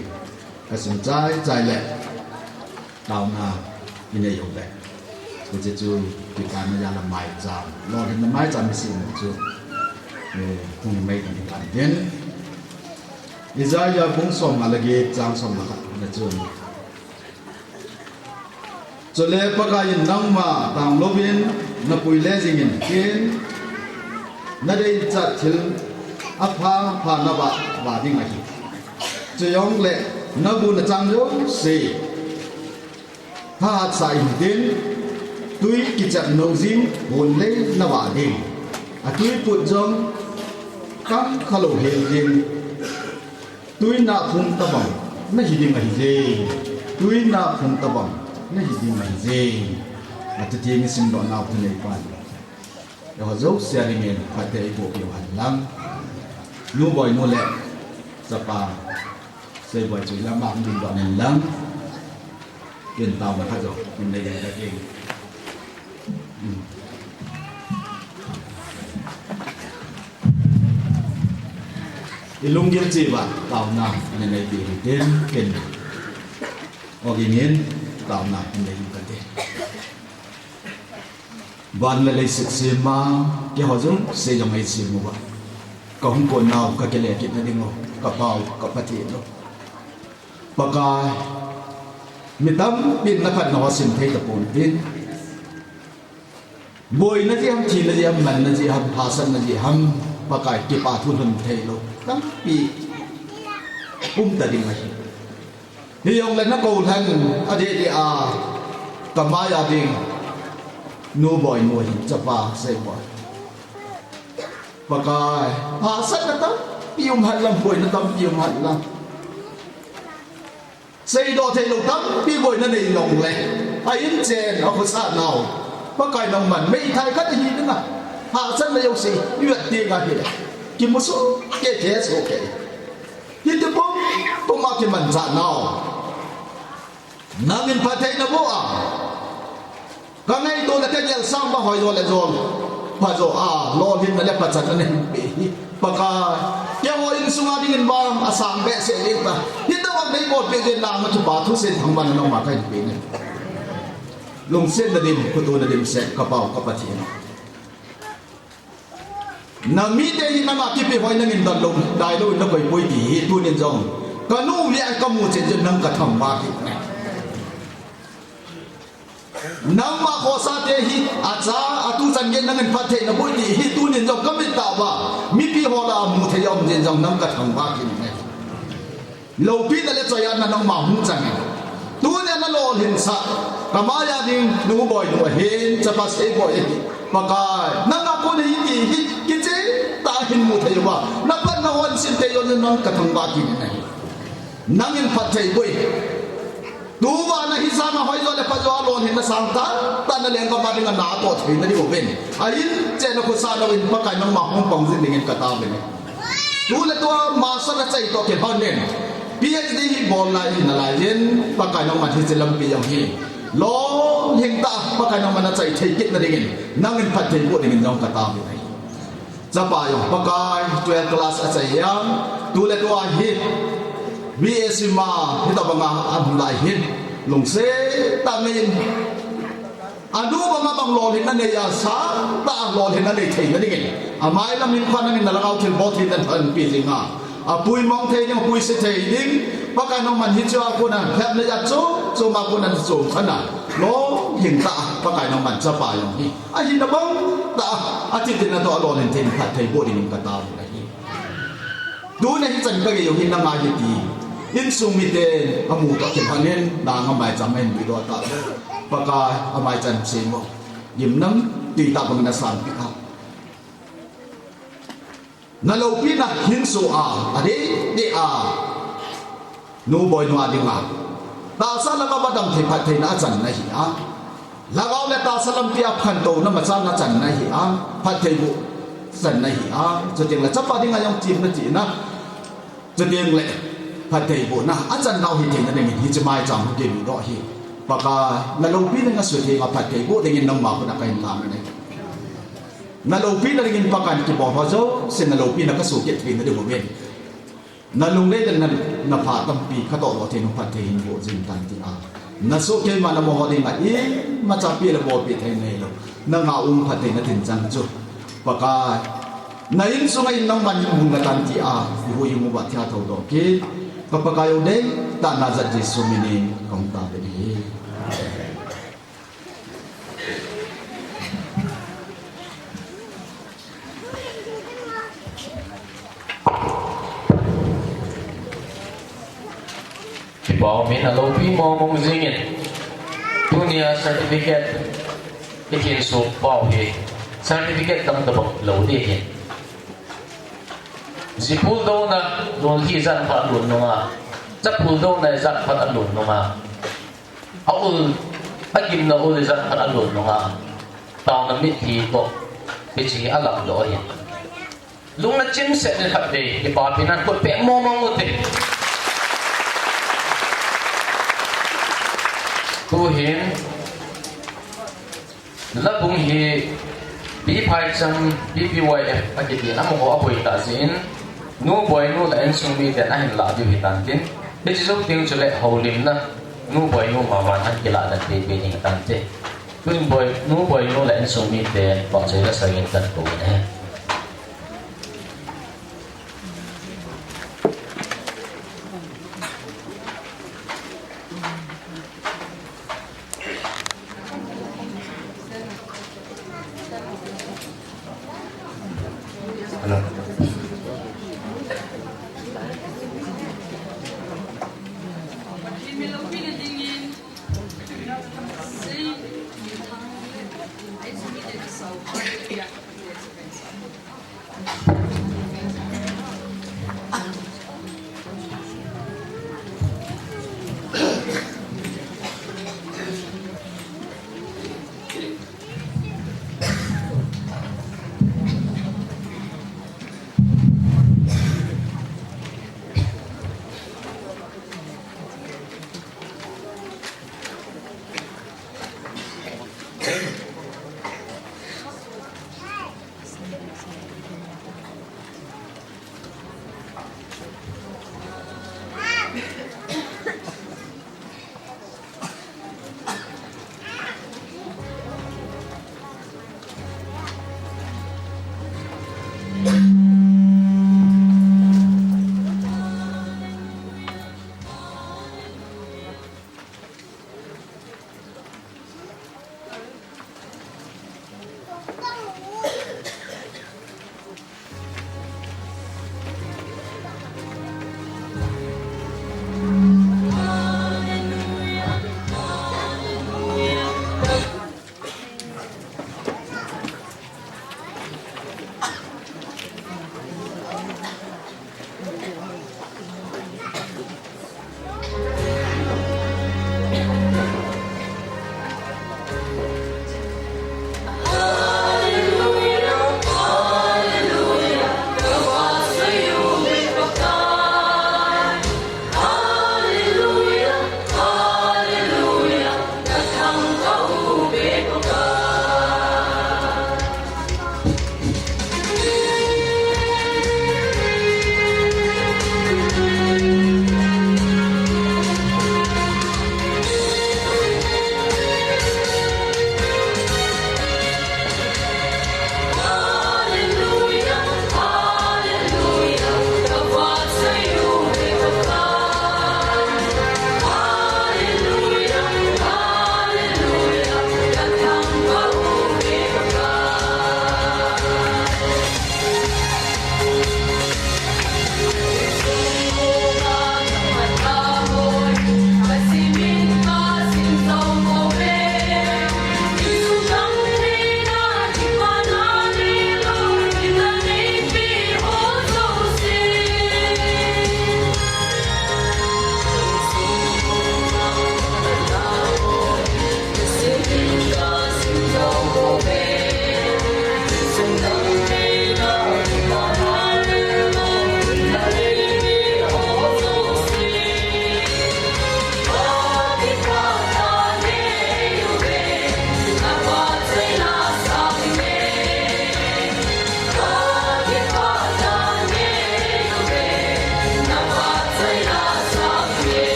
ka sim chai chai le. Taona i nei u le. Hiche chu kipana jal a maicham. Lolhinna maicham i sim u chu. Eh, hung mai kan kan tin. Isaiah bung som nga le get chang som le khat na chun. Chule Pakai in nangma tang louvin na pui le jing in tin. Na deichat thil apha pha na vah, vah ding ahi. Chujongle na bu na chang jouse. Thahat sa in tin, tui kichep nou jing hon lei na vah ding. A tui put jong kang kha lou hel ding. Tui na phung tabang na hi ding ahi je. Tui na phung tabang na hi ding ahi je. A ti ti ni sim doh nau tu nei pan. Eiho jouse a dingin phatthei eiboh peh u hen lang. Nu Boi nu le chapa Sei Boi chu lam a hung ding doh nen lang. Ken taona khat jong in nei ding kati. Hmm. I lunggil cheh uva taona in nei ding kati. Ken ogin in taona in nei ding kati. Van le leiset sem a, keiho jouse jong eisem uva. Ka hung kon nau, ka kile kit na ding u, ka Pa u, ka Pathen u. Pakai, mi tampin na phatna ho sim thei tapon tin. Boina jeh ham, thina jeh ham, manna jeh ham, hahsatna jeh ham, Pakai kipa thu lhun thei lou tampi um ta ding ahi. Hijongle na kou lhon, adeh deh a, ka mai a ding, Nu Boinu ahin, chapa Seiboi. Pakai, hahsatna tampi um hen lang, boina tampi um hen lang. Seidoh thei lou tampi boina nei jongle, a in chen, a khosah nau, Pakai nangman meithai khat ahi dinga, hahsatna jouse i vet teng ahile, kimu soh kei, kihei soh kei. Hiti pum pum a kimanchah nau, nangin phatthei naboh a, ka ngaito le ka gel sang bang hoi jo le jol, pha jo a, lolhinna le pachatna nahin pe hi. Pakai, keiho insunga dingin vang asang behseh jeng ta. Hitobang neibolpeh jeh in nang a kipa thusim thangvahna nangma kahin pe ahi. Lungsetna dim, khotona dimset, ka Pa u, ka Pathen u. Na mite hi nanga kipe hoi nangin dal lou, dai lou in nakoi poi ti hi tunin jong, ka nu le ka mu chen chen nang ka thangvah kit e. Nangma khosah te hi, acha, atu chan gei nangin phatthei naboh ti hi tunin jong ka mit tah uva, mipi ho lah a mu thei a um jeh in jong nang ka thangvah kit e. Loupina le choi-atna nangma hung chang e. Tunia na lolhinsah, ka mai a ding Nu Boinu ahin, chapa Seiboi ahi. Pakai, nanga kon ahi ti hi kicheh tah a hin mu thei uva, na phatna hon sim thei jeh in nang ka thangvah kit e. Nangin phatthei boh in. Tuva na hi sanga hoi jo le pha jo a lolhinna sangtah tah na lenggam a dinga na toh theina diuvin, a in chen a khosah nau in Pakai nangma hung pang jing dingin ka taovin ahi. Tu le tua master a chai toh kilhon in, P H D hi bol lai hi nalai in, Pakai nangman hiche lampi jong hi lolhing tah a Pakai nangman nachai thei kitna dingin, nangin phatthei boh dingin jong ka taovin ahi. Chapa jong Pakai, twelve class achai a, tu le tua hi B A C ma hitobanga ahung lai hin, lungset tah in, anu banga bang lolhinna nei a, sangtah a lolhinna nei theina dingin, amai lam hin Pakai nangin na Lhagao thilbol thei dan phan pi jing a, apui mang thei ding, apui se thei ding, Pakai nangman hichea kona lhepna jat chom chom a kona nachom khan a, lolhing tah a Pakai nangman chapa jong hi ahina bang tah a, athi tina toh a lolhin thei in phatthei boh dingin ka taovin ahi. Tuna hichan ka gei u hi nanga ahi ti insung mite amu toh kilhon in, nanga maicham ahin puidoh tah. Pakai, amaicham sem u, gimnamtui tah bangin nasanpeh a, na loupina hin soh a, adeh deh a, Nu Boinu a dinga tahsa lhagao a damthei phattheina achan nahi a, lhagao le tahsa lampi a phattouna machalna chan nahi a, phatthei boh chan nahi a, chuteng le chapa dinga jong chimna chihna, chuteng le phatthei bohna achan nau hitheina dingin hiche maicham hung kimudoh hi, Pakai, na loupina nasutheng a phatthei boh dingin nangma khut a kahin lang ahi. Na loupina dingin Pakai, kibol ho jouse na loupina kasuh kit theina diuvin, na lunglhai le na, na pha tampi katoh doh thei nung phatthei hin boh jing tan tia, nasoh keima namo ho dinga imacha peh le bolpeh thei neilou, nanga um phattheina tinchang chu, Pakai, na insunga in nangman hin hung natan tia, ihuhhing uva thia thoudoh kit, ka Pakai u deitah Nazareth Jesu min in kahung taovin ahi. Kipah umin, aloupi mong mong jingin, tunia certificate ikhin suh pau hi certificate dang tabang lou ding ahi. Ji phuldouna lunghi jan khat alhun nunga, cha phuldouna jan khat alhun nunga, aul, agimna ul jan khat alhun nunga, taona mitlhi toh hiche hi alapdoh ahi. Lungna chimset in khatvei kipapina khut peng mong mong ute. Tuhin Labung hi P. Phaicham, P P Y F akitin amaho aboi tah jeh in, Nu Boinu le insung miten ahin lah diu hitan tin, hiche jou teng chule houlimna Nu Boinu maman ahin kilah dan teitei ding hitante. Tun Boi, Nu Boinu le insung mite vahchoi le sangin kakou ahi.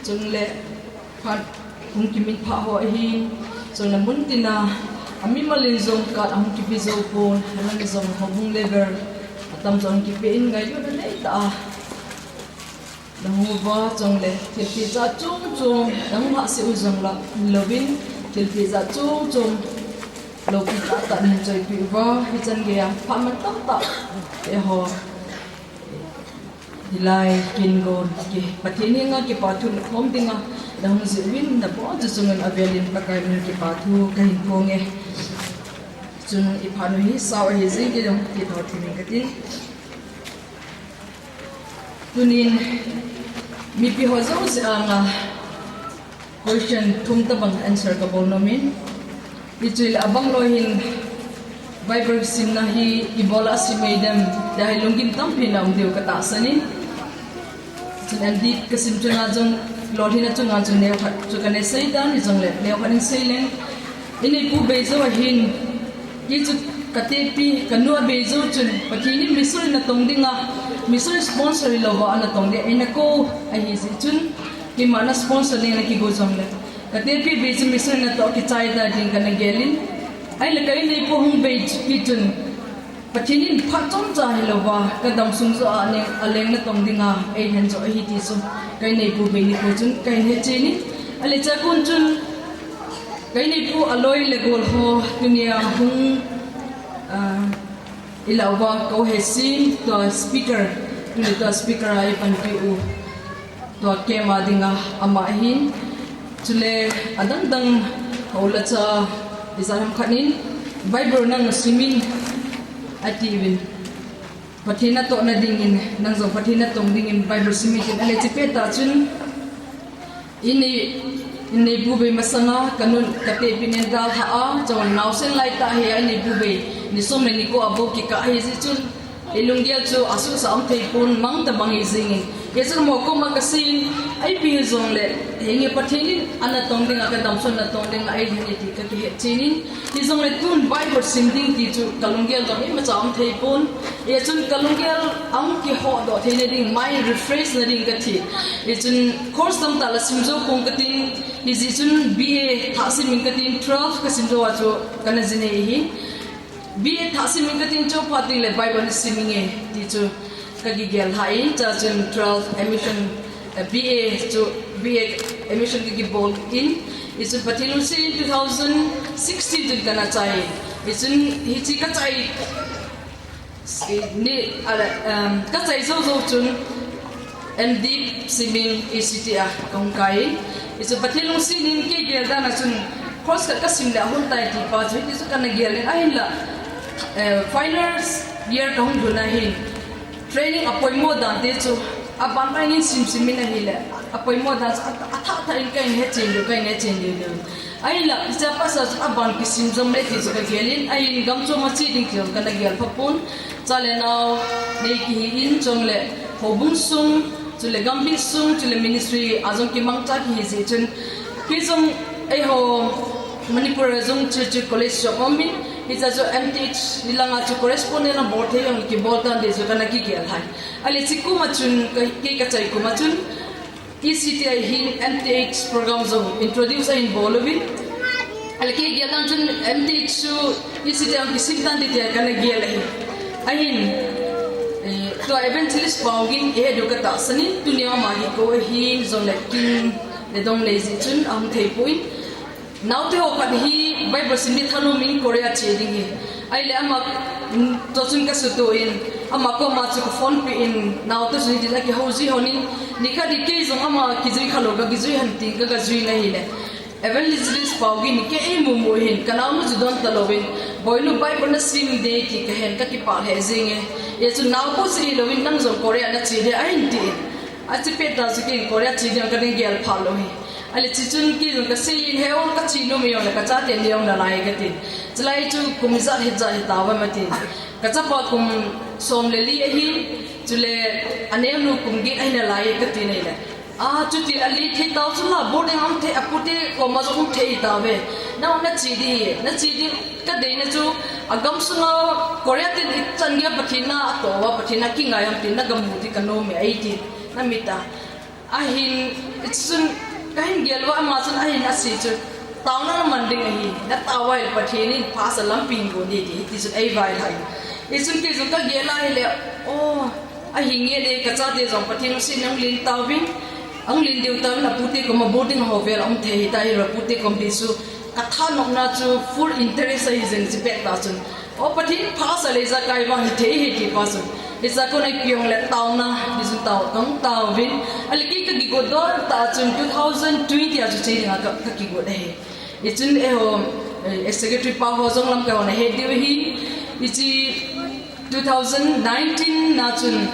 Chule phat hung kimin pha ho ahin, chule mun tina, a mimal in jong kat ahung kipe jou pon, alang jong houbung level, atam jong kipe in ngailutna nei tah a. Nang uva chule, thilpeh jat chom chom, nang hahsa u jong la, louvin, thilpeh jat chom chom, loupi tah tah nin choipeh uva, hichan geiya, pha man tam tah, eiho. Hilai kin gon ki, Pathen henga kipa thu nakhom dinga, nahung jih uvin nabonchauva chunga avelin Pakai min kipa thu kahin phong e. Chun iphat u hi sao ahi jeh in kei jong kithot thei ning katin. Tunin mipi ho jouse anga question thum tabang answer kabol nomin. Hichu le abang lou hin Bible simna hi ibola asim e dem, tia hi lunggim tampi na um diu katahsan in. Chun M.Div kasim chunga jong lolhinna chunga chun neokhat chu kana sei dan hijongle, neokhat in sei leng. Ineipu bei jou ahin, kei chu katepi, kanu abei jou chun, Pathen in mission natong dinga, mission sponsor hilouva natong ding, eina kou ahi jeh chun, keima na sponsor ding nakigo jongle. Katepi bei chu mission natoh kichai ta ding kana gelin. Ahile ka ineipu hung bei chu, ti chun, Pathen in phat chomcha hilouva, kadam sung joh a ning aleng natong dinga, eihen jo ahi ti chu, ka ineipu bei nikho chun, kahin hechen in, ahile chakun chun, ka ineipu aloi le gol ho, tunia hung, ah, ilah uva, ka u Hesing, tua speaker, tuni tua speaker a ipanpi u, tua camp a dinga, ama ahin, chule adang dang, ka u le cha, ijat ham khat in, Bible nang simin, atiuvin. Pathen natohna dingin, nang jong Pathen natong dingin, Bible simin tin, ahile chupet tah chun, inei, ineipu bei masanga, kanun, katepi nin dalha a, chule naosen lai tah hi, ineipu bei, ni som le ni ko a bou kikah ahi jeh chun, ilunggel chu asuhsah um thei pon mang tabang hi jengin. Hijeh chun mo koma kaseiyin, ipi hijongle, henge Pathen in, anatong dinga, kadam sung natong dinga, eihin e ti kakihet chen in. Hijongle tun Bible sim ding ti chu kalunggel jong imacha um thei pon. Hichun kalunggel ahung kihodoh theina ding, mind refresh na ding kati. Hichun course tamtah la sim jou pong katin. Hijeh chun B A thah simin katin, twelve kasim jou a chu kana jinei ahi. B A thah simin katin, chupet teng le Bible simin nge ti chu kakigel lhah in, chua chun twelve admission, eh, B A chu, B A admission kakibol in, hichun Pathen lungset in two thousand sixteen chun kana chai. Hichun hiche kachai, ni, ala, um, kachai jou jou chun, M.Div simin E C T a kahung kai. Hichu Pathen lungset in kei gel dan a chun course khat kasim le ahon tai ti pa chu hiti chu kana gel in ahinla, eh, final year kahung lhun a hin training apoimo dan te chu aban pai nin sim sim in ahile apoimo dan chu a, athah thah in kahin hechen diu, kahin hechen diu diu. Ahinla, hiche pasal chu aban kisim jom le ti chu kagel in, ahin gam chom a che ding ti jong kana gel pha pon, cha le nao nei kihi in chule, houbung sung, chule gambih sung, chule ministry a jong kimangcha kihi jeh chun, kei jong eiho Manipur a jong chu, chu college jong um in, hiche chu M T H hilanga chu correspondent a bol thei jong kibol tan ti chu kana kigel lhai. Ahile hiche kum a chun, ka, kei kachai kum a chun, E C T a hin M T H program jong introduce ahin bol uvin. Ahile kei gel dan chun M T H chu E C T a kisim tan ti tia kana gel ahi. Ahin, eh, tua evangelist Paogin ihet diu katahsan in, tunia ama hi kou ahin jongle kin le dong nei jeh chun ahung thei poi. Naote ho khat hi Bible sim ding thanom in Korea che ding ahi. Ahile ama, mm, tua chun kasutoh in, ama koma chu kaphone pe in, naote chu hitin akihou jui hon in, nikhat hi kei jong ama kijui khalou, kakijui hon tin, ka, kajui na ahile. Evangelist Paogin hi kei eimu mu hin, kanaonu chu don talou in, Boinu Bible nasim ding ti kahen kakipah lheh jeng e. Hichun nao bou chu hilou in, nang jong Korea nache ding ahin tin. Ache pet tah chu kei Korea che ding kahin gel pha lou hi. Ahile hichun kei jong kasei in, he o kache nom e, jong le kachate ni jong nalai katin. Chulai chu kum ijat hijat hitauvam atin. Kachapa kum som le li ahin, chule aneonu kum get ahi nalai katin ahile. A, chuti a late thei tau chu la, boarding a um thei, apute koma jong um thei tauve. Nang nache ding, nache ding kadeina chu, agam sunga Korea ten ichan geiya Pathen na atoh uva, Pathen na kingai ham tin, nagamu ding kanom e, eitin, namit a. Ahin, hichun, kahin gel uva ama chun ahin asei chu, taona naman ding ahi, natao uva ahile Pathen in pha asa lampi hin gon ding ahi, ti chun eivai lhah in. Hichun kei jong kagel a ahile, oh, ahi nge de, kachate jong Pathen lungset in ahung len tauvin, ahung len diu tauvin, apute kom a boarding a ho vel a um thei ahitai, ahile apute kom ding chu, kathanopna chu full interest ahi jeng chu pet ta chun. O Pathen pha asa le ijakai vang hithei ahi ti pa chun. Hiche a kon a ipi hung le taona, ti chun tao, kahung taovin. Ahile kei kakigot don tah chun two thousand twenty a chu che dinga ka, kakigot ahi. Hichun eiho, eh, secretary pa ho jong lamkai hon ahet diu ahin. Hiche two thousand nineteen na chun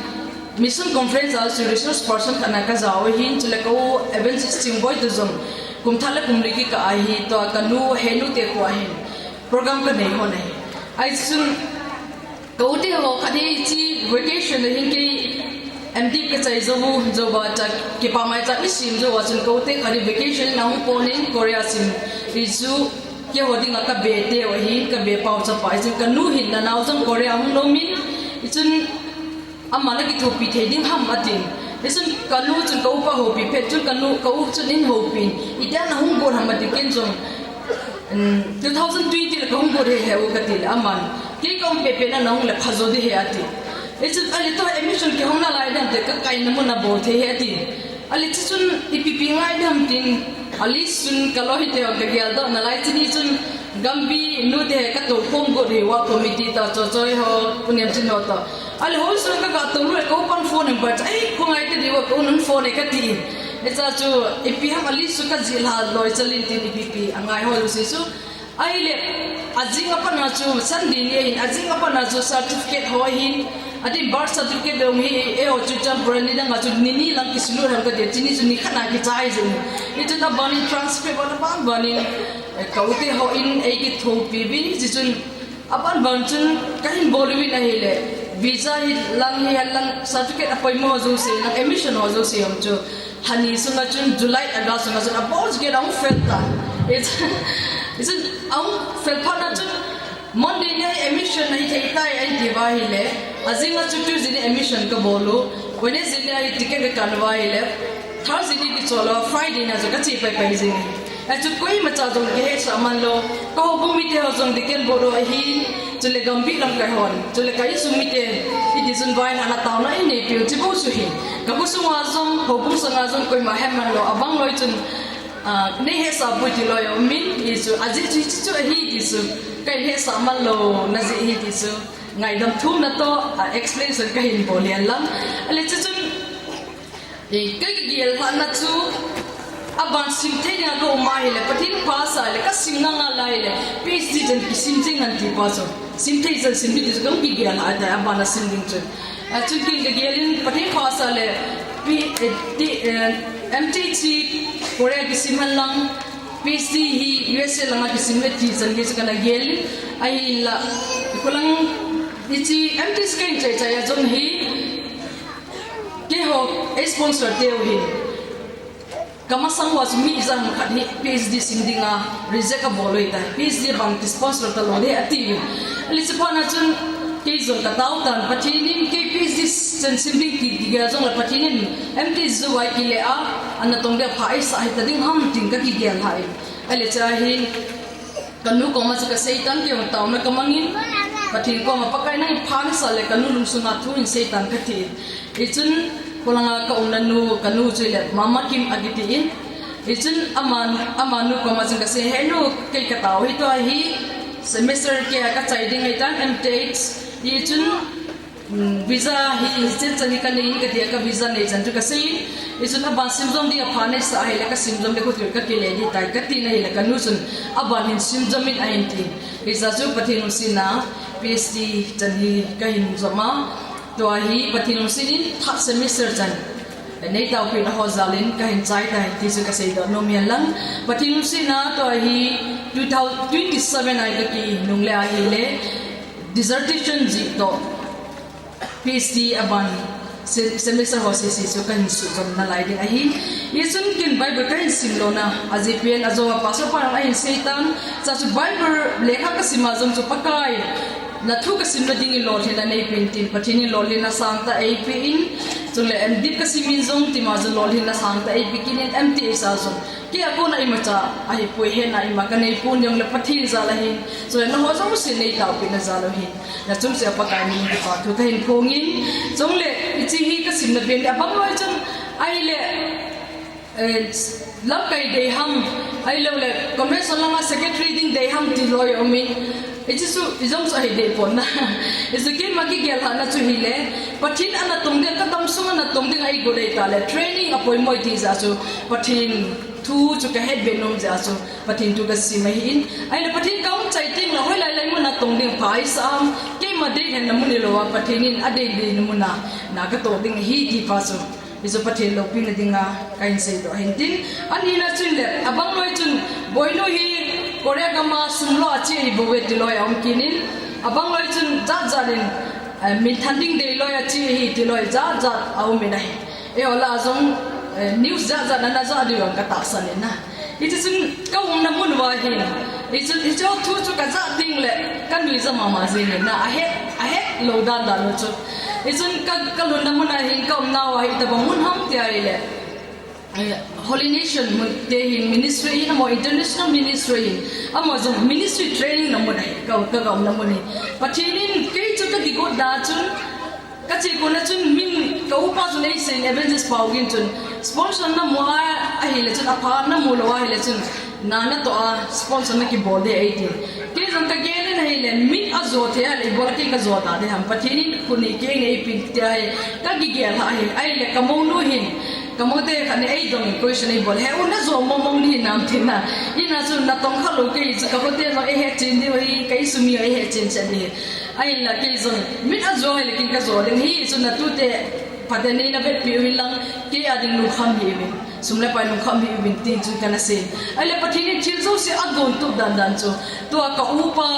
Mission Conference a chu resource person khat na kajao ahin, chule ka u Evangelist Chingboi toh jong kum thah le kum li kikah ahi, tua kanu Henu te kho ahin program kanei hon ahi. Ahi chun ka u te ho khat hi hiche vacation a hin kei M.Div kachai jou u, jou uva chu kipamai cha isem jou uva chun ka u te khat hi vacation in ahung pon in Korea sim, hichu keiho dinga kabe teu ahin, kabe pao chapa, hichun kanu hin nanao jong Korea hung nom in, hichun ama nakithopi thei ding ham atin. Hichun kanu chun ka upa houpi phat chun kanu, ka u chun eihoupi in, itia nahung got ham ati, ken jong, um, two thousand twenty le kahung got ahi u kati le aman, kei kaum pehpeh na nahung le phajo ding ahi ati. Hichun ahile tua admission kihong nalai ding ham ti, kakaina mun a bol thei ahi ati. Ahile chuchun ipi ipi ngai ding ham tin, alist chun kaloi te ho kageldoh nalai, chuni chun Gambih nu te katoukhom got hi, work committee toh Chochoi ho, Pu Nemchin ho toh. Ahile houin sunga kaga toulut le ka upan phone number chu, ei, khongai tadiu va ka un phone e kati in. Hiche a chu ipi ham alist chu kajih lha loi chal in tin ipi ipi angai ho jouse chu. Ahile, ajing a pat na chu Sunday ni ahin, ajing a pat na chu certificate ho ahin, atin birth certificate jong hi, eiho chu Churachandpur a nidang a chu nini lang kisulut ham kati, chuni chu nikhat na kichai jeng. Hichun abanin transcript ho aban banin, eh, ka u te hon eikithopi uvin, hichun aban ban chun kahin bol uvin ahile, visa hi lang hi lang certificate apoimo jouse, lang admission ho jouse ham chu lha ni sunga chun, July, August sunga chun abol chu kei ahung fail ta. Hichun ahung fail phat na chun Monday ni a admission ahithei tai ahin ti uva ahile, ajing a chu Tuesday ni admission kabol u, Wednesday ni a hi ticket kakan uva ahile, Thursday ni kichol uva Friday ni a chu kache paipai jeng e. Achu koimacha jong kihetsah man lou, ka houbung mite ho jong deacon board u ahin, chule Gambih lamkai hon, chule ka insung mite, hiti chun vaihomna taona einei piu chu bou chu hi. Ka khosung a jong, houbung sanga jong koima he man lou, abang loi chun, ah, neihetsah poi ti loi aumin, hichu, ajeh chu hiche chu ahi ti chu, kahin hetsah man louna jeh ahi ti chu, ngaidam thumna toh, ah, explanation kahin bol hen lang. Ahile chuchun, eh, kakigel lhahna chu, aban sim thei dinga kaum ahile, Pathen pha asa le, kasim ngal ngal ahile, PhD chan kisim jeng ngan ti pa chu. Sim thei chan sim ding ti chu kahung kigel lhah tai, aban a sim ding chun. Achun ken kagel in, Pathen pha asa le, P, eh, T, eh, M.Th hi Korea kisim hen lang, PhD hi USA langa kisim ve ti chan hi chu kana gel in, ahinla, khulang hiche M.Th kahin chai chai a jong hi, keiho, ei sponsor teu hin, kamasang uva chu mi ijat ham khat hi PhD sim dinga reject abol u ahitai, PhD bang kisponsor talou ding atiuvin. Ahile chuphat na chun kei jong katao tan, Pathen in kei PhD chan sim ding ti kigel jongle Pathen in M.Th jouva kile a, ana tong ding pha eisah hita ding ham tin kakigel lhah in. Ahile chua hin, kanu koma chu kasei tan, kei jong taona kamangin, Pathen koma, Pakai nangin pha nasah le kanu lungsunga thu hin sei tan kati. Hichun, khulanga kaumna nu, kanu chu ahile Mama Kim akiti in. Hichun, ama, amanu koma chun kasei, he nu, kei katao hi tua hi, semester keiya kachai ding ahitan, M.Th. Hichun, um, visa hi, hichen chan hi kanei in katia, ka visa nei chan chu kasei in. Hichun, aban sim jom dinga pha nasah ahile, kasim jom le khotul kakile ding tai, katin ahile, kanu chun, aban hin sim jom in ahin tin. Hijeh chun Pathen lungsetna, PhD chan hi kahin jom a. Tua hi Pathen lungset in third semester chan, neitaopehna ho jal in kahin chai tai ti chu kaseidoh nom hen lang. Pathen lungsetna tua hi two thousand twenty-seven a hi kakinungle ahile, dissertation jih toh PhD aban se-, semester ho sese chu kahin sut jom nalai ding ahi. Hichun ken Bible kahin sim louna, ajeh pen ajou a pastor pan ahin sei tan, chua chu Bible lekha kasim a jong chu Pakai, nathu kasimna dingin lolhinna neipen tin, Pathen in lolhinna sangtah eipeh in, Chule M.Div kasim in jong tima jong lolhinna sangtah eipeh kit in M.Th a jong. Kei a kona imacha ahipoi, hena ima kanei pon jongle Pathen jal ahin. Chule nangho jouse neitaopeh na jal ahin. Nachung cheh a Pakai min in kipa thu kahin phong in. Chule hiche hi kasimna pen le abang loi chun ahile, eh, lamkai dei ham, ahilouleh convention langa secretary ding dei ham ti loi aum in. Hiche chu ijong chu ahi deh pon na. Hichu keima kigel lhahna chu hile, Pathen ana tong ding, kadam sunga natong ding a eigot ahitah le, training apoimo e ti jeh a chu, Pathen thu chu kahet be nom jeh a chu, Pathen thu kasim ahin. Ahile Pathen kahung chai teng le, hoilai lai mun a tong ding pha isah am, keima deihenna mun hilou a, Pathen in adei deina mun a, na katoh ding ahi ti pa chu. Hichu Pathen loupina dinga kahin seidoh ahin tin. Anina chun le, abang loi chun, Boinu hi Korea gam a sum lo a che ahi bouve ti loi aum kit in. Abang loi chun jat jat in, eh, minthan ding dei loi a che ahi ti loi jat jat aum in ahi. Eiho lah a jong, eh, news jat jat ana jah diu jong katahsan in na. Hiche chun kaumna mun uva hin, hichu, hichu thu chu kajah teng le, kanuija mama jeng in na, ahet, ahet lou dan dan u chu. Hichun ka, kalhunna mun a hin kaumna uva hi itobang mun ham ti ahile, eh, Holy Nation mun te hin ministry hin, amaho international ministry hin, amaho jong ministry training na mun ahi, ka, ka, kaumna mun hi. Pathen in kei chu kakigot da chun, kache kona chun min ka upa chun eisei in, Evangelist Paogin chun, sponsor namu a, ahile chun, apha namu lou ahile chun, na natoh a sponsor nakibol ding ahi ti. Kei jong kagel in ahile, mi ajo thei ahile, ibol a kei kajo ta ding ham, Pathen in khut nei kei nei pin ti ahi, kakigel lhah ahi, ahile kamounu hin, kamoute khat in eidong in question eibol, he u najo mong mong ding hinam tin na, ina chun natong khalou kei chu kamoute jong eihet chen diu ahi, ka insung mi eihet chen chen ding ahi. Ahinla kei jong, min ajo ahile ken kajo ding ahi, chun natute phaten neivetpi uvin lang, kei a ding lungkham hih uvin, sum le pai lungkham hih uvin, ti chu kana sei. Ahile Pathen in thil jouse agon tup dan dan chu, tua ka upa,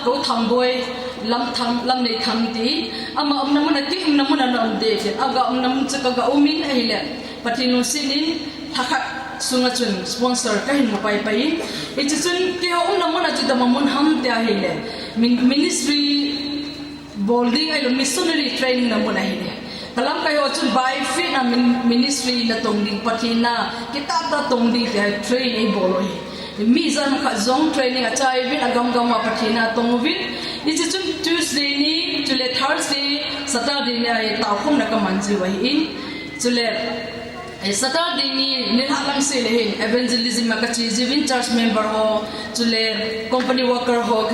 ka u Thangboi, Lamthang, Lamneithang ti, ama umna mun a kei umna mun a na um ding tin, aga umna mun chu kaga um in ahile, Pathen lungset in, lhakhat sunga chun sponsor kahin mu pai pai in, hiche chun keiho umna mun a chu itobang mun ham ti ahile, min-, ministry bol ding ahilou, missionary training na mun ahi ne. Kalamkai ho chun by faith a min-, ministry natong ding, Pathen a kitah tah tong ding ti ahi, train eibol u ahi. Mi ijat ham khat jong training achai uvin, agam gam a Pathen a tong uvin. Hiche chun Tuesday ni, chule Thursday, Saturday ni a hi taokhomna kaman jiu ahin. Chule, eh, Saturday ni, nilhah lang seh le hin, evangelism a kache jiuvin, church member ho, chule company worker ho,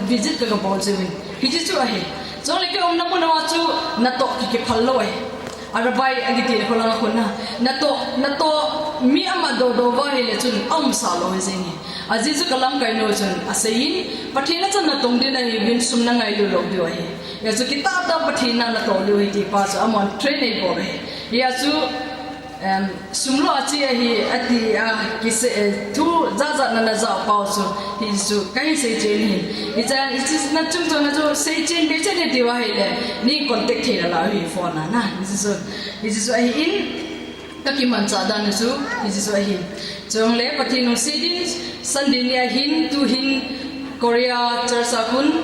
visit kaga bol jiuvin. Hiche chu ahi. Chule kei umna mun uva chu natoh ki, kiphal lou ahi. Arabai akiti le kho langa khun na. Natoh, natoh mi ama doh doh uva ahile chun aumsah lou ahi jeng e. Ajeh chu kalamkai nu chun asei in, Pathen a chan natong ding nahiuvin, sum nangailut lou diu ahi. Hijeh chun kitah tah Pathen a natoh diu ahi ti pa chu amahon train eibol u ahi. Hijeh chun Em, sum lo a che ahi, ati a, kise, eh, thu jat jat na najah pau chu, hichu kahin seichen ahi. Hiche, hiche nachung chon a chu seichen be chen e tiu ahile, nei contact thei nalai u ahi phone a na, hichu, hichu ahin, kakimanchah dan chu, hichu ahi. Chule Pathen lungset in, Sunday ni ahin, tuhin, Korea church a khun,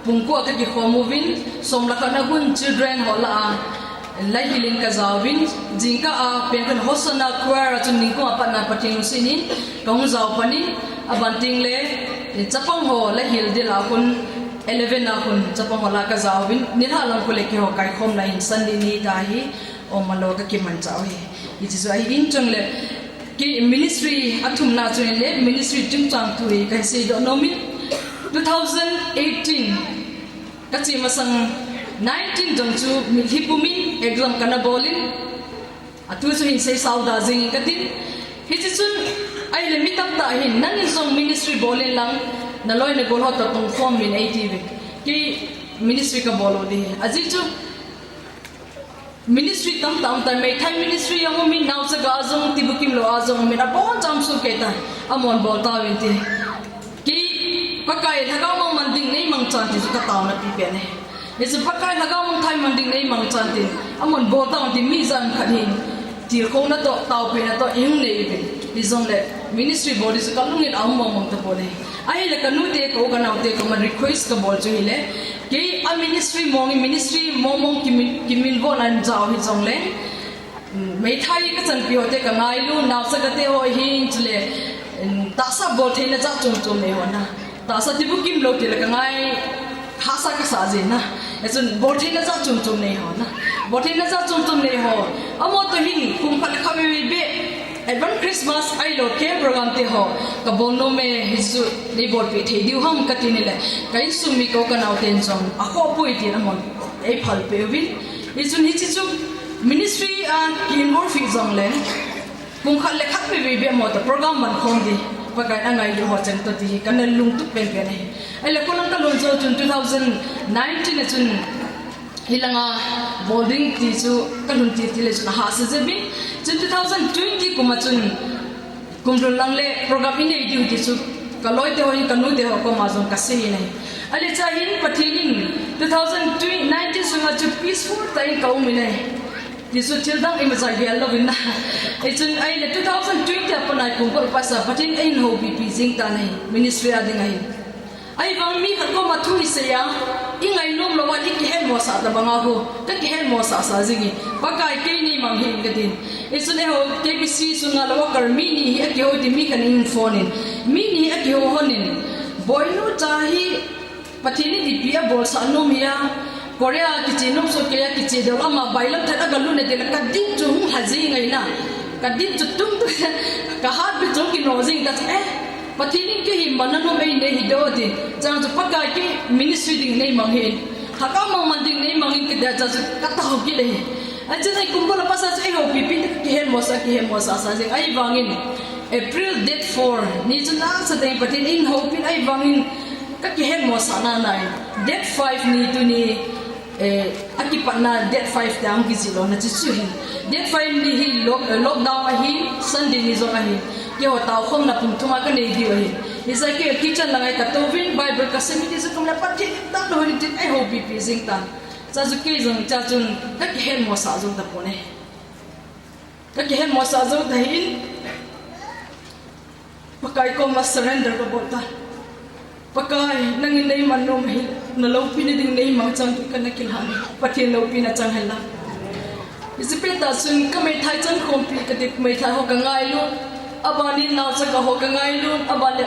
pung ko a kakikhom uvin, som le khat na khun children ho lah a, Laihil in kajauvin, jingkah a pen khun Hosanna Choir a chun ningkum a patna Pathen lungset in kahung jao pan in, aban teng le, chapang ho Laihil dil a khun eleven a khun chapang ho lah kajauvin, nilhah lang khu le keiho kaikhomna in Sunday ni ta hi, um, malo kakimanchah u ahi. Hichu ahin chule, kei ministry athumna chu ahile, ministry chungchang thu hi kahin seidoh nom in, two thousand eighteen, kache masang nineteen jong chu mitlhi pum in exam kana bol in, athu chu hin seisao da jing in katin. Hiche chun, ahile mi tamtah hin, nangin jong ministry bol in lang, naloi nagol ho toh tongkhom in eitiuvin. Kei ministry kabol lou ding ahi. Ajeh chu, ministry tamtah um tai, meithai ministry jong um in, naochaga a jong, tibukim lou a jong um in, aboncha um sohkei tai, amahon bol tauvin ti. Kei, Pakai lhagao mangman ding neimangchan ti chu kataona pipen ahi. Hichu Pakai lhagao mangthai man ding neimangchan tin, amahon bol tauvin ti, mi ijat ham khat hin tilkhouna toh, taopehna toh ihung nei uvin. Hijongle ministry bol ding chu kalungin aum mong mong tapon ahi. Ahile kanute, ka u kanaote koma request kabol chu hile, kei a ministry mong in, ministry mong mong kimin, kimilvohna in jao hijongle, Meithai kachanpi ho te kangailu, naocha kate ho hin chule, tahsa boltheina jat chom chom nei ho na. Tahsa tibukim lou tile kangai, hahsa kasa jin na. Hichun boltheina jat chom chom nei ho na. Boltheina jat chom chom nei ho. Amaho toh hin kum khat le khat veve be Advance Christmas ahilou camp program te ho kabol nom e, hichu neibolpeh thei diu ham kati nile, ka insung mi kou kanao ten jong akhoh poi tin amahon eiphal peh uvin. Hichun hiche chu ministry a ki involve hi jongle, kum khat le khat veve be amaho toh program man khom di, Pakaiyin angailu ho cheng toh ti hi kana lungtup penpen ahi. Ahile kolang kalhun jou chun two thousand nineteen a chun hilanga bol ding ti chu kalhun ti tile chun ahahsa jep in. Chun two thousand twenty kum a chun kum lhun lang le program inei diu ti chu kaloi te ho hin kanu te ho koma jong kasei in ahi. Ahile chua hin Pathen in two thousand nineteen sunga chu peaceful tah in kaum in ahi. Ti chu thil dang imacha gel louvin na. Hichun ahile two thousand twenty a pat a hi kum kol pasa Pathen in eihin houpipi jing tan ahi, ministry a ding ahi. Ahivang mi khat koma thu isei a, ingainom louva ikihetmosah tabang a ho, kakihetmosah sah jing e, Pakai kei neimang hih in katin. Hichun eiho K B C sunga lou a kar mi ni hi akihou tin mi khat in phone in, mi ni hi akihou hon in, Boinu cha hi Pathen in ipi abolsah nom hia, Korea kiche nom soh kei a kiche deu ama bailam thet a galut na ding le kadin chu hung lha jing ahi na. Kadin chu tung tu kahat bit chu kino jing ta chu, eh, Pathen in kei hi manna nom einei hi deu ti. Chang chu Pakai kei ministry ding neimang hih in. Hakam mang man ding neimang in kiti a chang chu katao kit le hi. Ahin chun ahi kum kol a pasa chu eihoupipi in kakihetmosah, kihetmosah sah jing. Ahivangin April date four ni chu nasatah in Pathen in eihin houpin ahivangin kakihetmosah nana in, date five ni tuni, eh, akipatna date five te a hung kijih lona chu chu hin. Date five ni hi lock-, eh, lockdown ahin, Sunday ni jong ahin. Keiho taokhomna pung thum a kanei diu ahin. Hijeh a kei kitchen langa katouvin, Bible kasim in, ti chu kum le Pathen in tah lou hin tin eihoupipi jing tan. Chua chu kei jong chua chun kakihetmosah jong tapon e. Kakihetmosah jong tahin. Pakai koma surrender kabol ta. Pakai, nangin neiman nom hi, naloupina ding neimang chang tin kana kilhan. Pathen loupina chang hen lang. Hiche pet a chun kameithai chankhompi kati, meithai ho kangailut. Abanin naochaga ho kangailut. Aban le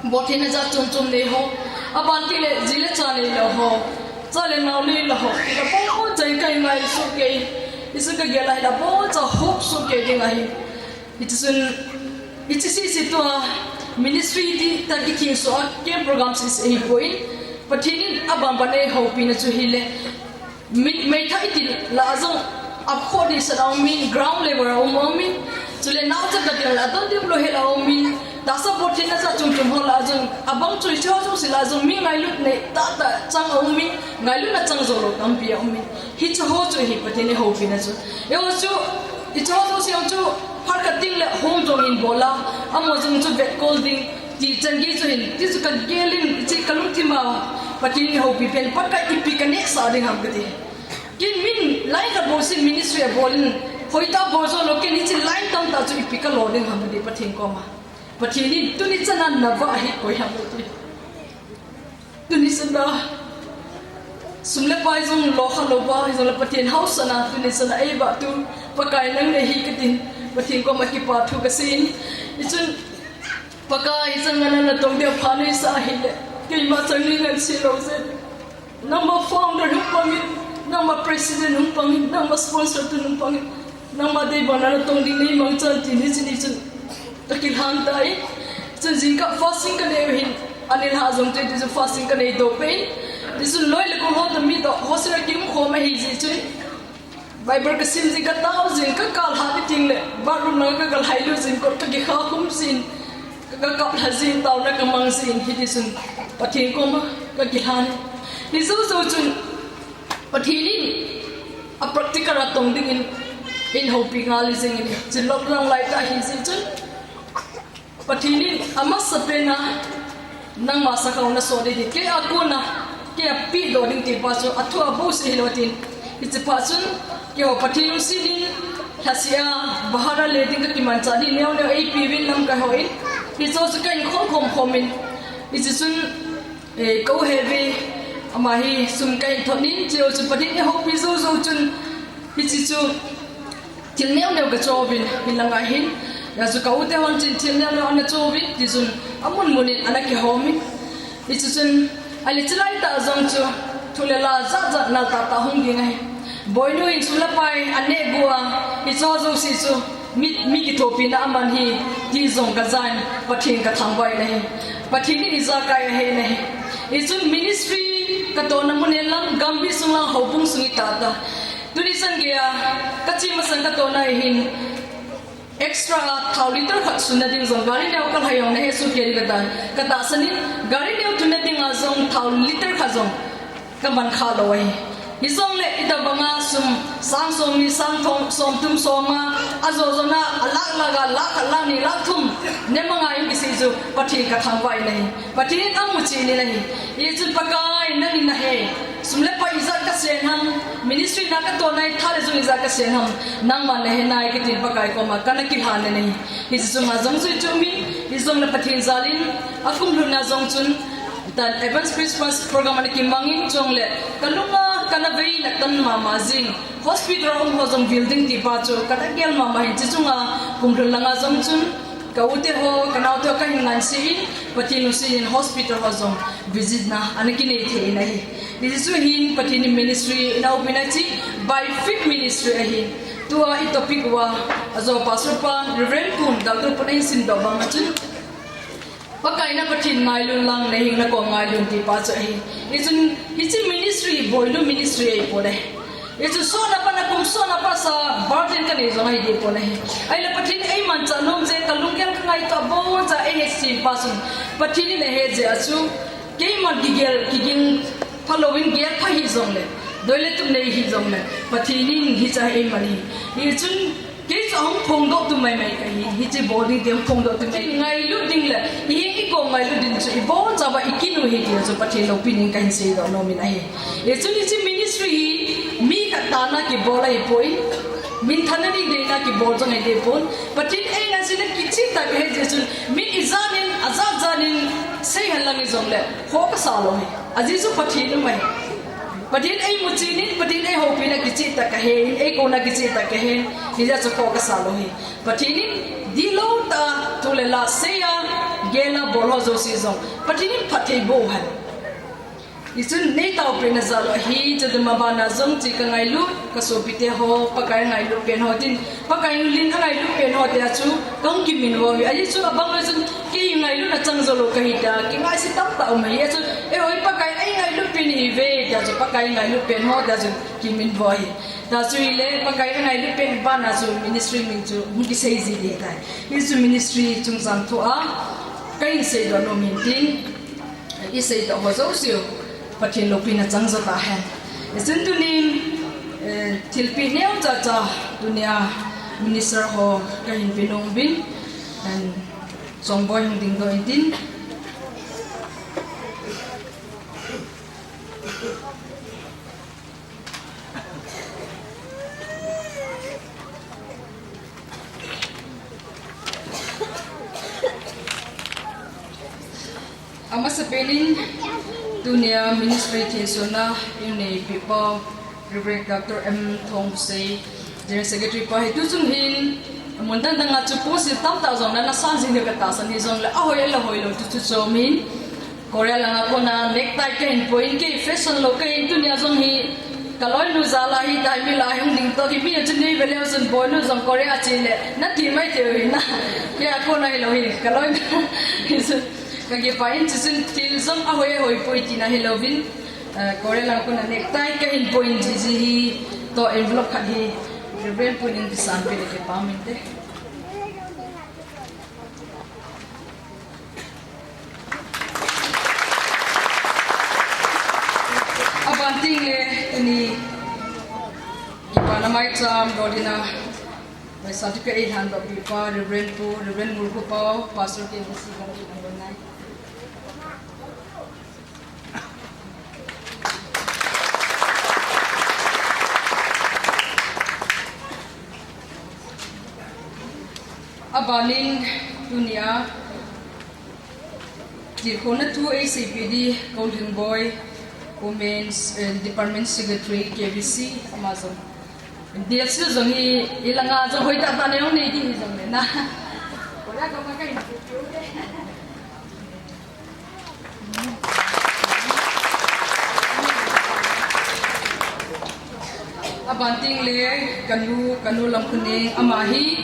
boltheina jat chom chom nei ho. Aban kit le ji le cha neilou ho. Cha le nao neilou ho. Aboncha'n kaingailu soh kei. Hichu kagel a ahile aboncha hope soh kei ding ahi. Hichun, hiche sese tua ministry ti tah kithengsoh a camp program sese ahipoi. Pathen in aban ban eihoupina chu hile. Mi, meithai iti lah a jong, akhoh dehset a um in, ground level a um, um in. Chule naochaga ding lah a, adon ding lou hel a um in. Tahsa boltheina jat chom chom ho lah a jong, abang chu hiche ho jouse lah a jong, mi ngailut nei tahtah chang a um in, ngailutna chang jou lou tampi a um in. Hiche ho chu hi Pathen eihoupina chu. Eiho chu, hiche ho jouse jong chu, phat khat teng le home jong hin bol a, amaho jong chu vetkol ding, ti chan gei chu hin, ti chu kagel in, hiche kalungthim a, Pathen in eihoupi pen, Pakai ipi kanehsah ding ham kati. Kei min, lai khat bou sin ministry abol in, hoitah bol jou lou, kei hiche line tamtah chu ipi kalo ding ham kati Pathen koma. Pathen in tuni chan a navah hi koi ham kati. Tuni chan a, sum le pai jong lo kha lou va, hijongle Pathen haosatna tuni chan a eivahtu, Pakai nang nei hi katin, Pathen koma kipa thu kasei in. Hichun, Pakai, hichan geiya natong dia pha neisah ahile, keima chang nei ngansi lou jeh. Nangma founder hung pang in, nangma president hung pang in, nangma sponsor tu hung pang in, nangma dei banga natong ding neimang chan tin hiche ni chun kakilhan tai. Chun jingkah fasting kanei u hin, anilhah jong chu tichun fasting kanei doh peh in. Tichun loi le gol ho toh mi toh hostel a kium khom ahi jeh chun Bible kasim jin, katao jin, kakal hat teng le bathroom langa kagalhailut jin, kot kakikha khum jin, kakap lha jin, taona kamang jin, hitichun Pathen koma kakilhan. Hijou jou chun Pathen in a practical a tong dingin eihoupi ngal jingin, hiche lockdown lai tah ahi jeh chun Pathen in amasapen a nangma sakhao naso ding ti, kei a kona, kei a pehdoh ding ti pa chu, athu a bouseh hilou tin. Hiche pa chun, keiho Pathen lungset in, lhaseh a, bahar a le ding kakimanchah ding neo neo eipeuvin lamkai hon, hiche chu kahin khom khom khom in, hiche chun, eh, ka u Heavy, ama hi sum kahin thot in, hiche chu Pathen in eihoupi jou jou chun, hiche chu, Thil neo neo ka cho uvin, hilanga hin, ya chu ka u te hon chun thil neo neo ana cho uvin, ti chun amun mun in ana kihom in. Hichu chun, ale chulai tah jong chu, thu le la jat jat nal tah tah hung ding ahi. Boinu in sum le pai aneh gu a, hicho jouse chu, mi, mi kithopina aman ahi, ti jong ka jan, Pathen ka thangvah in ahi. Pathen in ijakai ahen ahi. Hichun ministry ka tona mun hi lang, gamgi sung lang, houbung sung hi tah tah. Tuni chan geiya, ka che masang ka tona hin, extra a thao liter khat sunna ding jong, gari neo ka lhai jong na he su kei ding ka ta, ka tahsan in, gari neo tunna ding a jong thao liter khat jong ka man kha lou ahi. Hijongle, itobang a sum, sang som ni, sang thum, som thum, som nga, ajo jo na, a lakh lakh a, lakh khat, lakh ni, lakh thum, ne manga in kisei chu, Pathen ka thangvah in ahi. Pathen in amu cheh in ahi. Hichun Pakai, nang in nahe. Sum le pai ijat ka sen ham, ministry na ka tona hi tha le jung ijat ka sen ham, nangman nahe nai kati in Pakai koma kana kilhan in ahi. Hichu chunga jong chu chu min, hijongle Pathen jal in, akum lhun na jong chun, tan Advance Christmas program ana kimang in chule, ka lunga, kana veina tan mama jing, hospital a um ho jong vil ding ti pa chu, kana gel mama hin chu chunga, kum lhun langa jong chun, ka u te ho, ka nao te ho, ka hin ngansi in, Pathen lungset in hospital ho jong visit na, ana kinei thei in ahi. Hichu hin Pathen in ministry, in a upina chi, by faith ministry ahi. Tua i topic uva, ajo pastor pa, Reverend Pun, Doctor Pun ahin simdoh bang a chun, Pakai na Pathen ngailun lang, na hing na kom ngailun ti pa chu ahi. Hichun, hiche ministry, boinu ministry ahi poi le. Hichu sona pa na kum sona pa sa, burden ka nei jong ahi ding poi le. Ahile Pathen eimanchah nom jeh, ka lunggel ka ngaito a, aboncha eihetchen pa chun, Pathen in ahe jeh a chu, keiman kigel, kiging phalou in gel pha hijongle, doi le tup nei hijongle, Pathen in hiche eiman ahi. Hichun, kei chu ahung phongdoh tum mai mai kahi, hiche bol ding ti ahung phongdoh tum mai. Ngailut ding le, i hing i kom ngailut ding chu, iboncha uva i kin u ahi ti chu Pathen loupina in kahin seidoh nom in ahi. Hichun hiche ministry hi, mi khat tahna kibol ahipoi, minthanna ding deina kibol jong ahi ding pon. Pathen eingansena kicheh tah kahe jeh chun, min ijat in, ajat jat in, sei hen lang hijongle, khoh kasa lou ahi. Ajeh chu Pathen um ahi. Pathen eimu cheh in, Pathen eihoupina kicheh tah kahen, eikouna kicheh tah kahen, hijeh chun khoh kasa lou ahi. Pathen in dihlou tah a thu le la seiya, gel a bol ho jouse jong, Pathen in phatthei boh hen. Hichun neitaopehna jal u ahi, chuteng ma bana jong hiche ka ngailut, ka sopite ho, Pakai angailut pen ho tin, Pakai lunglen angailut pen ho tia chu, kahung kiminvo uve. Ajeh chu abang loi chun, kei ngailutna chang jou lou kahi tia, kingaise tamtah um ahi. Ajeh chu, eiho hi Pakai eingailut pen ihiuve, tia chu Pakai ngailut pen ho, tia chu kiminvo ahi. Tia chu hile, Pakai angailut pen bana chu ministry min chu hung kisei ji ding ahitai. Hichu ministry chungchang thu a, kahin seidoh nom in tin, iseidoh ho jouse u, Pathen loupina chang jou tahen. Hichun tunin, eh, thilpeh neocha cha, tunia minister ho kahin pe nom uvin, and Chongboi hung dingdoh in tin. Amasapen in tunia ministry thensona in neipeh pau Reverend Doctor M Thongusei, General Secretary pa hi tuchung hin mun dang dang a chu post tamtah jong nana san jing diu katahsan hijongle ahoi le hoilou chu chu chomin Korea langa kona necktie kahin poi in, kei fashion lou kahin, tunia jong hi kaloinu jal a hitia mi lah a hung dingdoh hi, mi a chu neive leu chun boinu jong Korea che le nati mai thei u hi na. Kei a kona hilou hi kaloinu hi chun kakipah in, chuchun thil jong ahoi ahoi poi tina hilouvin, eh, Korea langa kona necktie kahin poi in jiji hi, toh envelope khat hi Reverend Pu in kisan peh le kipa um inte. Aban tengle tuni kipana maicham dol dina certificate eilhandoh peh pa Reverend Pu, Reverend Ngurkhopao, Pastor K B C Bangkit number nine. Abanin tunia tilkhouna thu eiseipeh di Kolhing Boi, Women's, eh, Department Secretary, K B C, ama jong Delsil jong hi, ilanga jong hoitah tah nei hung nei ding hi jong le na. Abanting le kanu, kanu Lamkhuneng, ama hi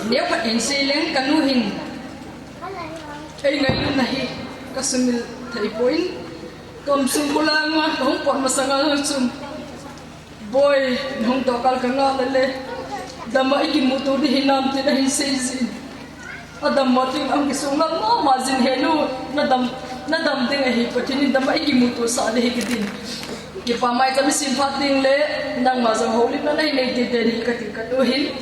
neokhat hin seileng, kanu hin eingailutna hi kasumil thei poi. Kaum sung bula nga kahung pot masanga chun, Boi, nahung toh kal kanga lele, dama ikimuto ding hinam tin ahin seijin. Adammo tin ahung kisung lal mama jin, henu, nadam, nadam ding ahi, Pathen in dama ikimutosah ding ahi katin. Kipa maicham isim phat ding le, nangma jong houlimna nahin nei teitei ding kati kanu hin.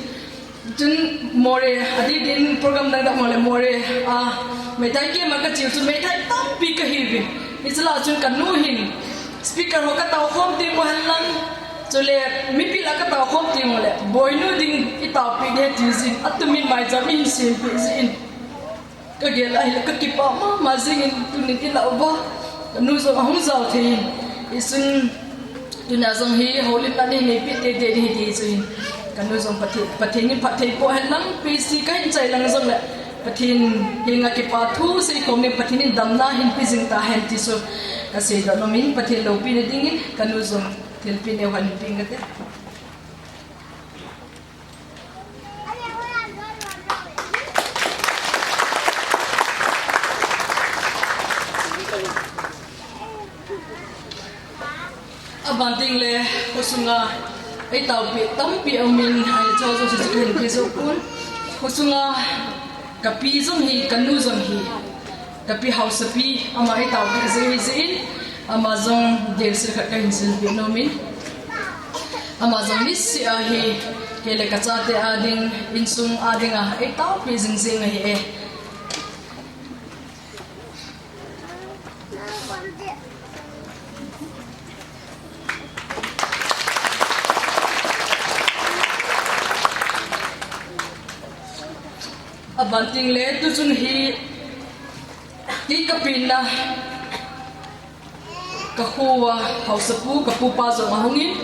Chun Moreh, adeh din program dang dang Moreh, Moreh a meithai camp a kache u chun meithai tampi kahiuvin. Hiche lah a chun kanu hin speaker ho katao khom teng bou henlang, chule mipil a katao khom teng uleh, Boinu ding itaopeh ding ahi tijin, atumin maicham eihin sempeh jin. Kagel ahile kakipa mama jingin tunin ilah uva, kanu jong ahung jao thei in. Hichun tunia jong hi houlimna nei neipeh teitei ding ahi ti chu hin. Kanu jong Pathen, Pathen in phatthei boh henlang, P C kahin chai lang jongleh, Pathen henga kipa thu seikhom in Pathen in damna hinpe jing tahen ti chu kaseidoh nomin, Pathen loupina dingin kanu jong thilpeh neo khat hinpe inge kate. Abanting le, khosunga eitaopeh tampi aumin, ahi, chuche jouse chu kahin pe jou pon. Khosunga kapi jong hi, kanu jong hi, kapi haosapi, ama eitaopeh jing ahi jeh in, ama jong delsil khat kahin silpeh nomin. Ama jong niseh a hi, kei le kachate a ding, insung a dinga eitaopeh jing jing ahi e. Abanting le tuchung hi, kei kapenna, kakho a haosapu, kapupa jong ahungin,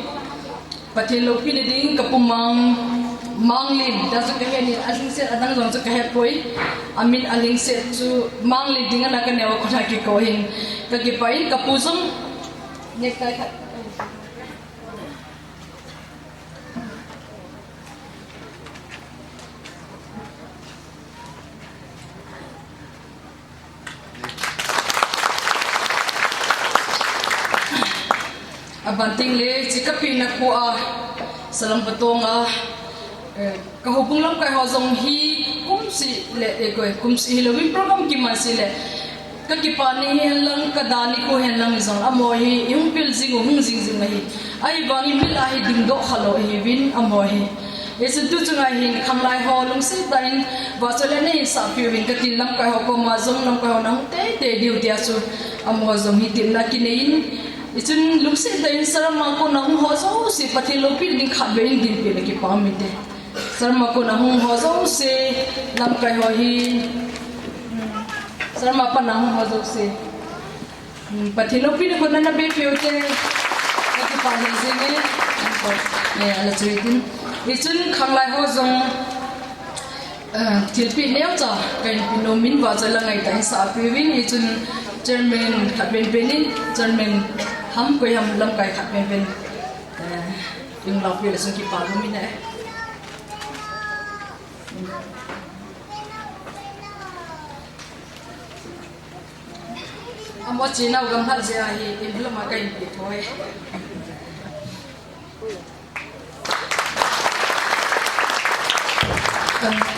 Pathen loupina ding, kapu Mang, Manglin, tia chu kahen in, alhingset adang jong chu kahepoi, amin alhingset chu Manglin ding ana kaneo a kona kikou hin, kakipah in, kapu jong necktie khat. Abanting le, hiche kapenna kho a, Salam Patong a, eh, kahoubung lamkai ho jong hi, kumseh le, eh, koi, kumseh hilouvin program kiman seh le, kakipa ni hihen lang, kada nikho hihen lang jong, amaho hi, ihung pel jing u, hung jing jing ahi. Ahivangin mi lah a hi dingdoh khalou ahiuvin, amaho hi. Hichun tuchunga hin khanglai ho lungset tah in vahchoi le neihin sahpeh uvin katin, lamkai ho koma jong lamkai ho nahung teitei diu tia chu amaho jong hi tepna kinei in, hichun lungset tah in Saram a kona hung ho jouse Pathen loupina ding khatvei in dinpeh le kipa um inte. Saram a kona hung ho jouse, lamkai ho hi, Saram a pat a hung ho jouse. Hmm, Pathen loupina khut nana bepeh u te. Kakipah jing jing e. Eh, ala chu hitin. Hichun khanglai ho jong, eh, thilpeh neocha kahin pe nomin, vahchoi la ngaitah in sahpeh uvin. Hichun chairman khat penpen in, chairman ham koi ham lamkai khat penpen, eh, hung laopeh le chun kipa um in e. Amaho chenau gamlhat jeh a hi envelope a kahin pe thoi.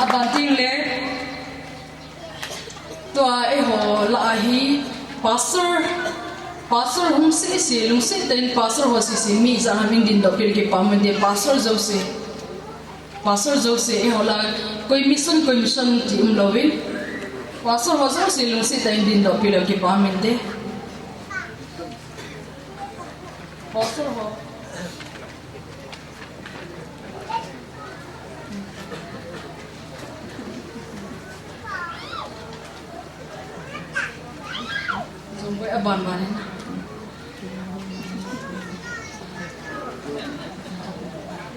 Abanting le, tua eiho lah a hi pastor, pastor hung sese, lungset tah in pastor ho sese, mi ijat ham in dindoh peh le kipa um inte, pastor jouse. Pastor jouse, eiho lah a, koi mission, koi mission ti umlouvin. Pastor ho jouse lungset tah in dindoh peh le kipa um inte. Pastor ho. Jong koi aban ban in.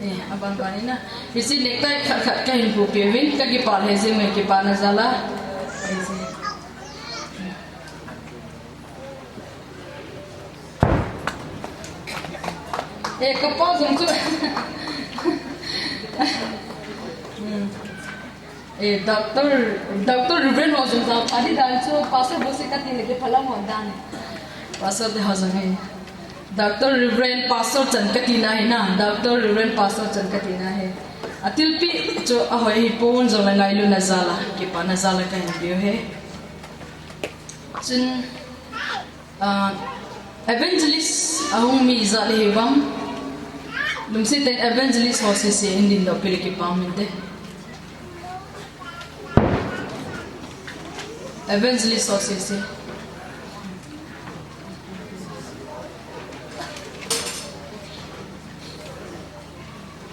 Eh, aban ban in a. Hiche necktie khat khat kahin bupeh uvin, kakipah lheh jing e, kipana jal a. Hiche. Eh, kapa jong chu. Hmm. Eh, Doctor, Doctor Reverend ho jong jao pha ding dan chu, Pastor Bosi kati le kiphalam ho dan. Pastor te ho jong e. Doctor Reverend Pastor chan kati na hi na, Doctor Reverend Pastor chan kati na hi. Atilpi chu ahoi hipon jongle ngailutna jal a, kipana jal a kahin pe u ahi. Chun, ah, evangelist ahung mi ijat le hi vang. Lungset tah in evangelist ho sese in dingdoh peh le kipah inte. Evangelist ho sese.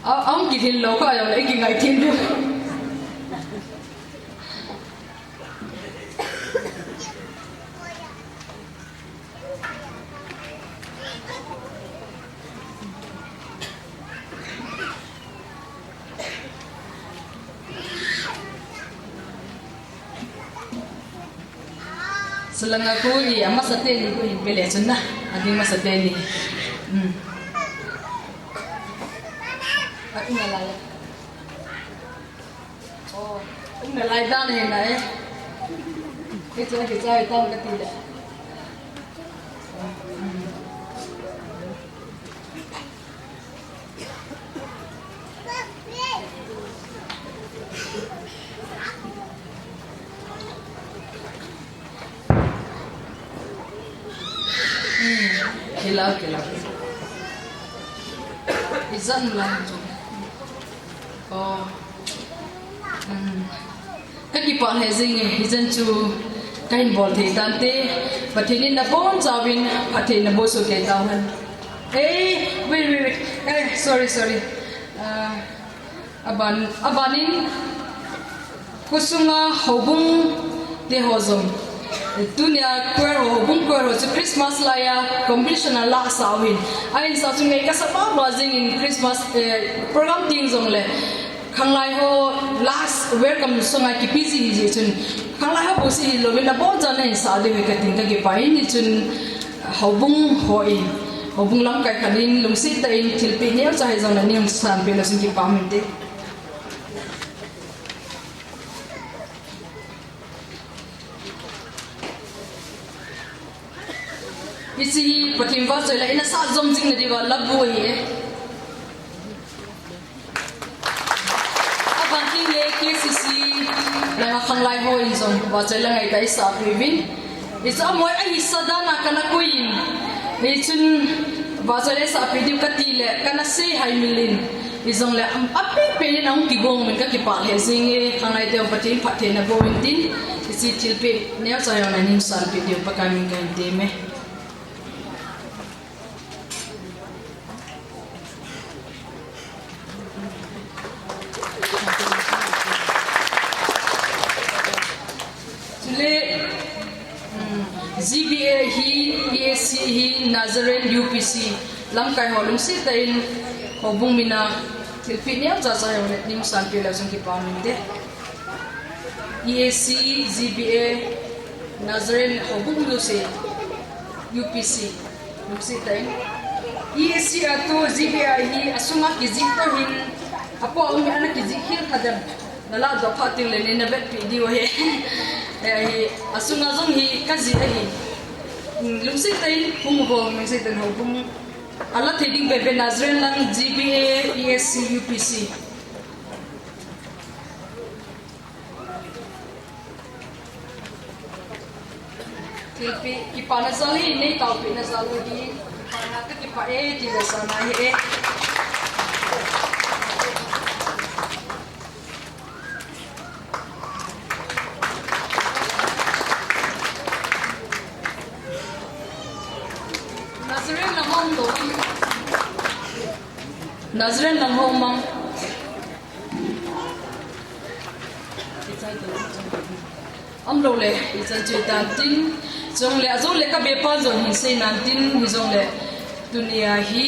A, ahung kihil lou kha jong le, i kingai thim diu. Sulanga khu hi, amasa teni khu hin pe le chun na. Ading masa teni. Hmm. A, ina lai. Oh, umna lai dan ahi na e. Hichu, hichu ahi tam kati le. Hmm, kila, kila. Ijat lai chu. Oh. Hmm. Kakipah lheh jing e, hichan chu kahin bol thei tante. Pathen in nabonchauvin phatthei naboh soh kei tauhen. Eh, wait, wait, wait. Eh, sorry, sorry. Ah, aban, aban in khosunga houbung te ho jong. Tunia choir ho, houbung choir ho chu Christmas laiya competition a lahsah u ahin. Ahin sah chu ngai kasa mama jing in Christmas, eh, program ding jongle. Khanglai ho last welcome song a kipe ji ahi jeh chun, khanglai ho bouseh hilouvin abonchan nahin sah diu ahi katin kakipah in, hichun houbung hon, houbung lamkai khat in lungset tah in thilpeh neocha hijongle neihin sanpeh leu chun kipah inte. Hiche hi Pathen vahchoi la ina sah jom jing nadiuva labu ahi e. Aban teng le K C C langa khanglai hon jong vahchoi la ngaitah isah peh uvin. Hichu amoi ahisa dan a kana koi in. Hichun vahchoi la isah peh diu kati le kana sei haimil in. Hijongle am, apeh peh in ahung kigong uvin kakipah lheh jing e, khanglai teu Pathen phatthei naboh in tin, hiche thilpeh neocha jong neihin sanpeh diu Pakai min in kahin tem e. Chule, um, G B A hi, E A C hi, Nazarene U P C, lamkai ho lungset tah in, houbung min a, thilpeh neocha cha jong le, neihin sanpeh leu chun kipah inte. E A C, G B A, Nazarene houbung lungset, U P C, lungset tah in. E A C a toh G B A hi, asunga kijih toh hin, apo a um hi ana kijih khel kha dem. Nalah doh phat teng le neina vetpeh diu ahi. Eh, hi, asunga jong hi kajih ahi. Hmm, lungset tah in hung uvin, lungset tah in houbung. Ala thei ding bebe Nazarene lang G B A, E A C, U P C. Thilpeh, kipana jal hi, nei taopehna jal ahi, kipana kakipah e, ti le sana hi e. Nazarene lang hung doh. Nazarene lang hung mang. Umlou le, ichan chu tan tin, chule ajou le kabepa jong hin sei nan tin, hijongle, tunia hi,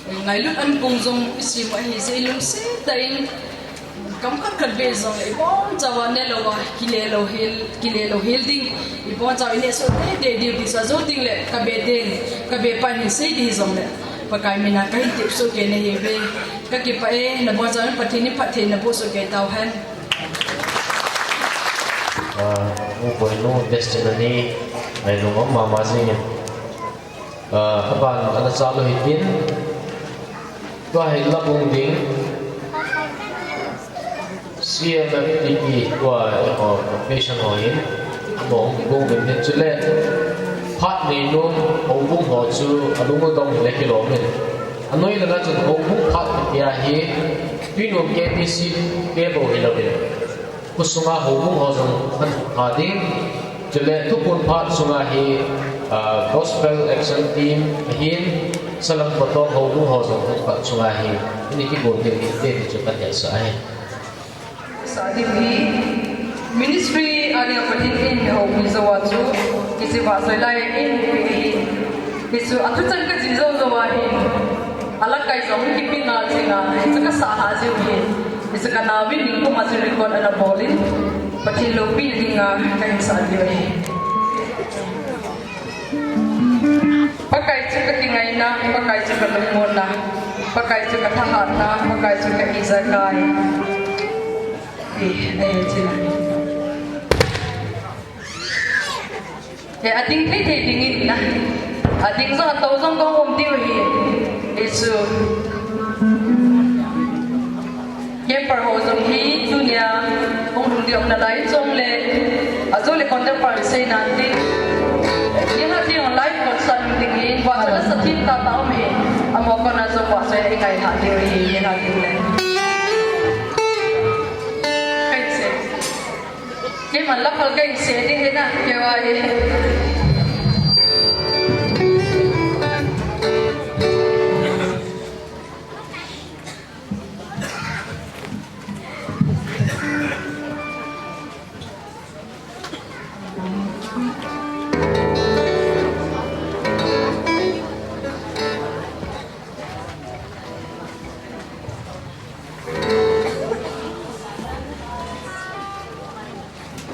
Ngailut an kung jong i sim ahi jeh in lungset tah in kam khat khat beh jong ibon chauva nelou a kile lou hel, kile lou hel ding, ibon chauva i neh soh tei tei diu ti sa jou ding le ka beh ten, ka beh pa hin sei ding jong le Pakai mina ka hin tep soh kei na hi ve. Ka kipah e, nabon chauva Pathen in phattheina boh soh kei tau hen. Ah, u Boinu testimony ngailung um mama jingin. Ah, aban ana cha lou hitin. Tua hi la bung ding. C M F T P tua, eh, patient ho hin. Bung, bung ding hin chule. Phat neinun, houbung ho chu alung u dong le kilom in. Anoi langa chun houbung phat tia hi. Tuinung K T C te bou hilou in. Khosunga houbung ho jong an pha ding. Chule thuphon phat sunga hi, ah, Gospel Action Team ahin, Salam Patong houbung ho jong an phat sunga hi, ani kibol ding inte ti chu ka hetsah ahi. Sa ding hi, ministry a dinga Pathen in eihoupi jou a chu, kicheh vahchoi lai in, Hichu athuchan kajih jou jou a hin, alakai jong kipe ngal jing a, hichu kasah lhah jiu hin. Hichu kanaovin ningkuma chu record ana bol in, Pathen loupina dinga kahin sah diu ahi. Pakai chu kakingaina, Pakai chu kalungmonna, Pakai chu kathahatna, Pakai chu ka ijakai. Hi, ahi chu. He, ading thei thei dingin na. Ading jong atou jong kaum diu ahi. Hichu. Camper ho jong hi tunia hung lhung ding um nalai jongle. Ajole conductor sei nante. Nilhah ding live concert ding hi. Vahchoi nasa thim tata um hi. Amaho kona jong vahchoi ingailhah diu ahi. Nilhah ding le. Kaise. Keiman la phal kahin sei ding ahi na, keiva hi.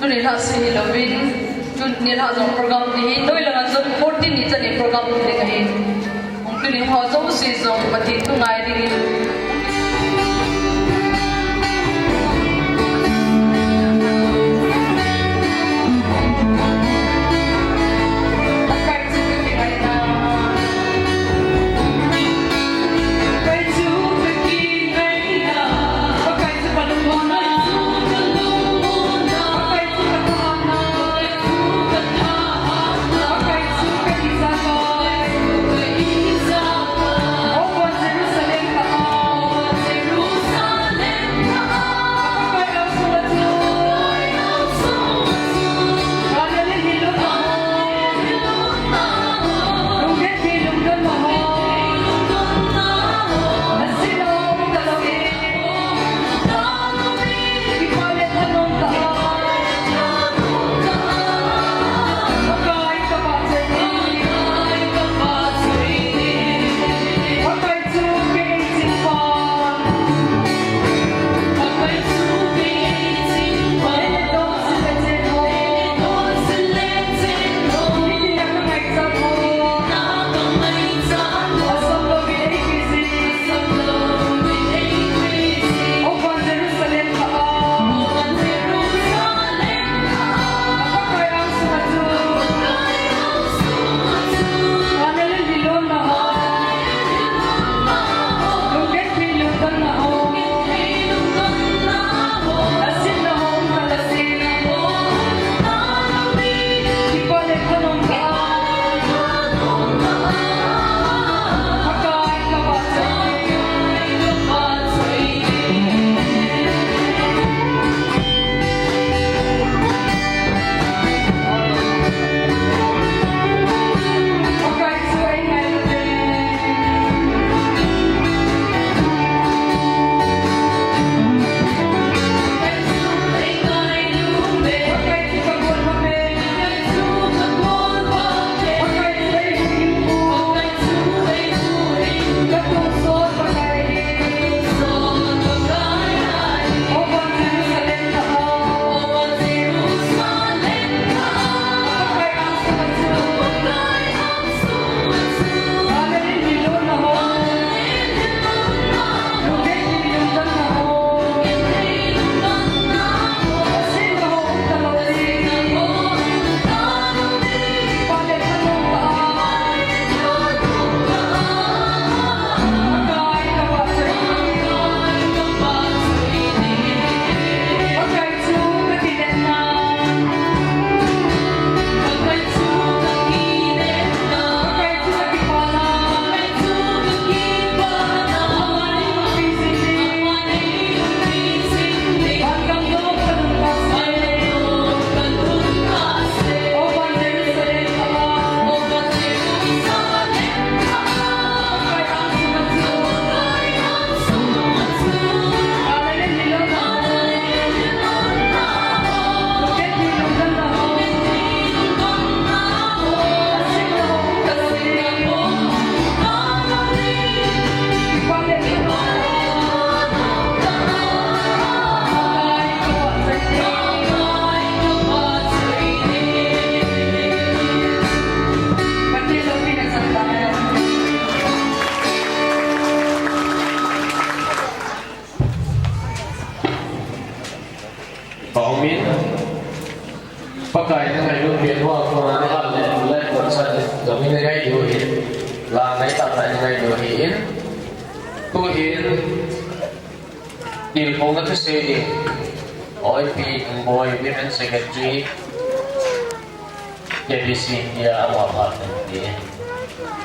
Tuni lhah se hilouvin, tuni lhah jong program ti hi, noi langa jong fourteen ni chan in program ti ding ahi. Hung tuni ho jouse jong Pathen thu ngai dingin. Pakai na ngailut pen hoa kona ni hal le, le, kon sa le, kami na ngailu hi. La ngai ta na ngailu hi in. Tu hin, til pong na tu se di. Oi pi, boy, women secretary. K B C India, ama pa, ti.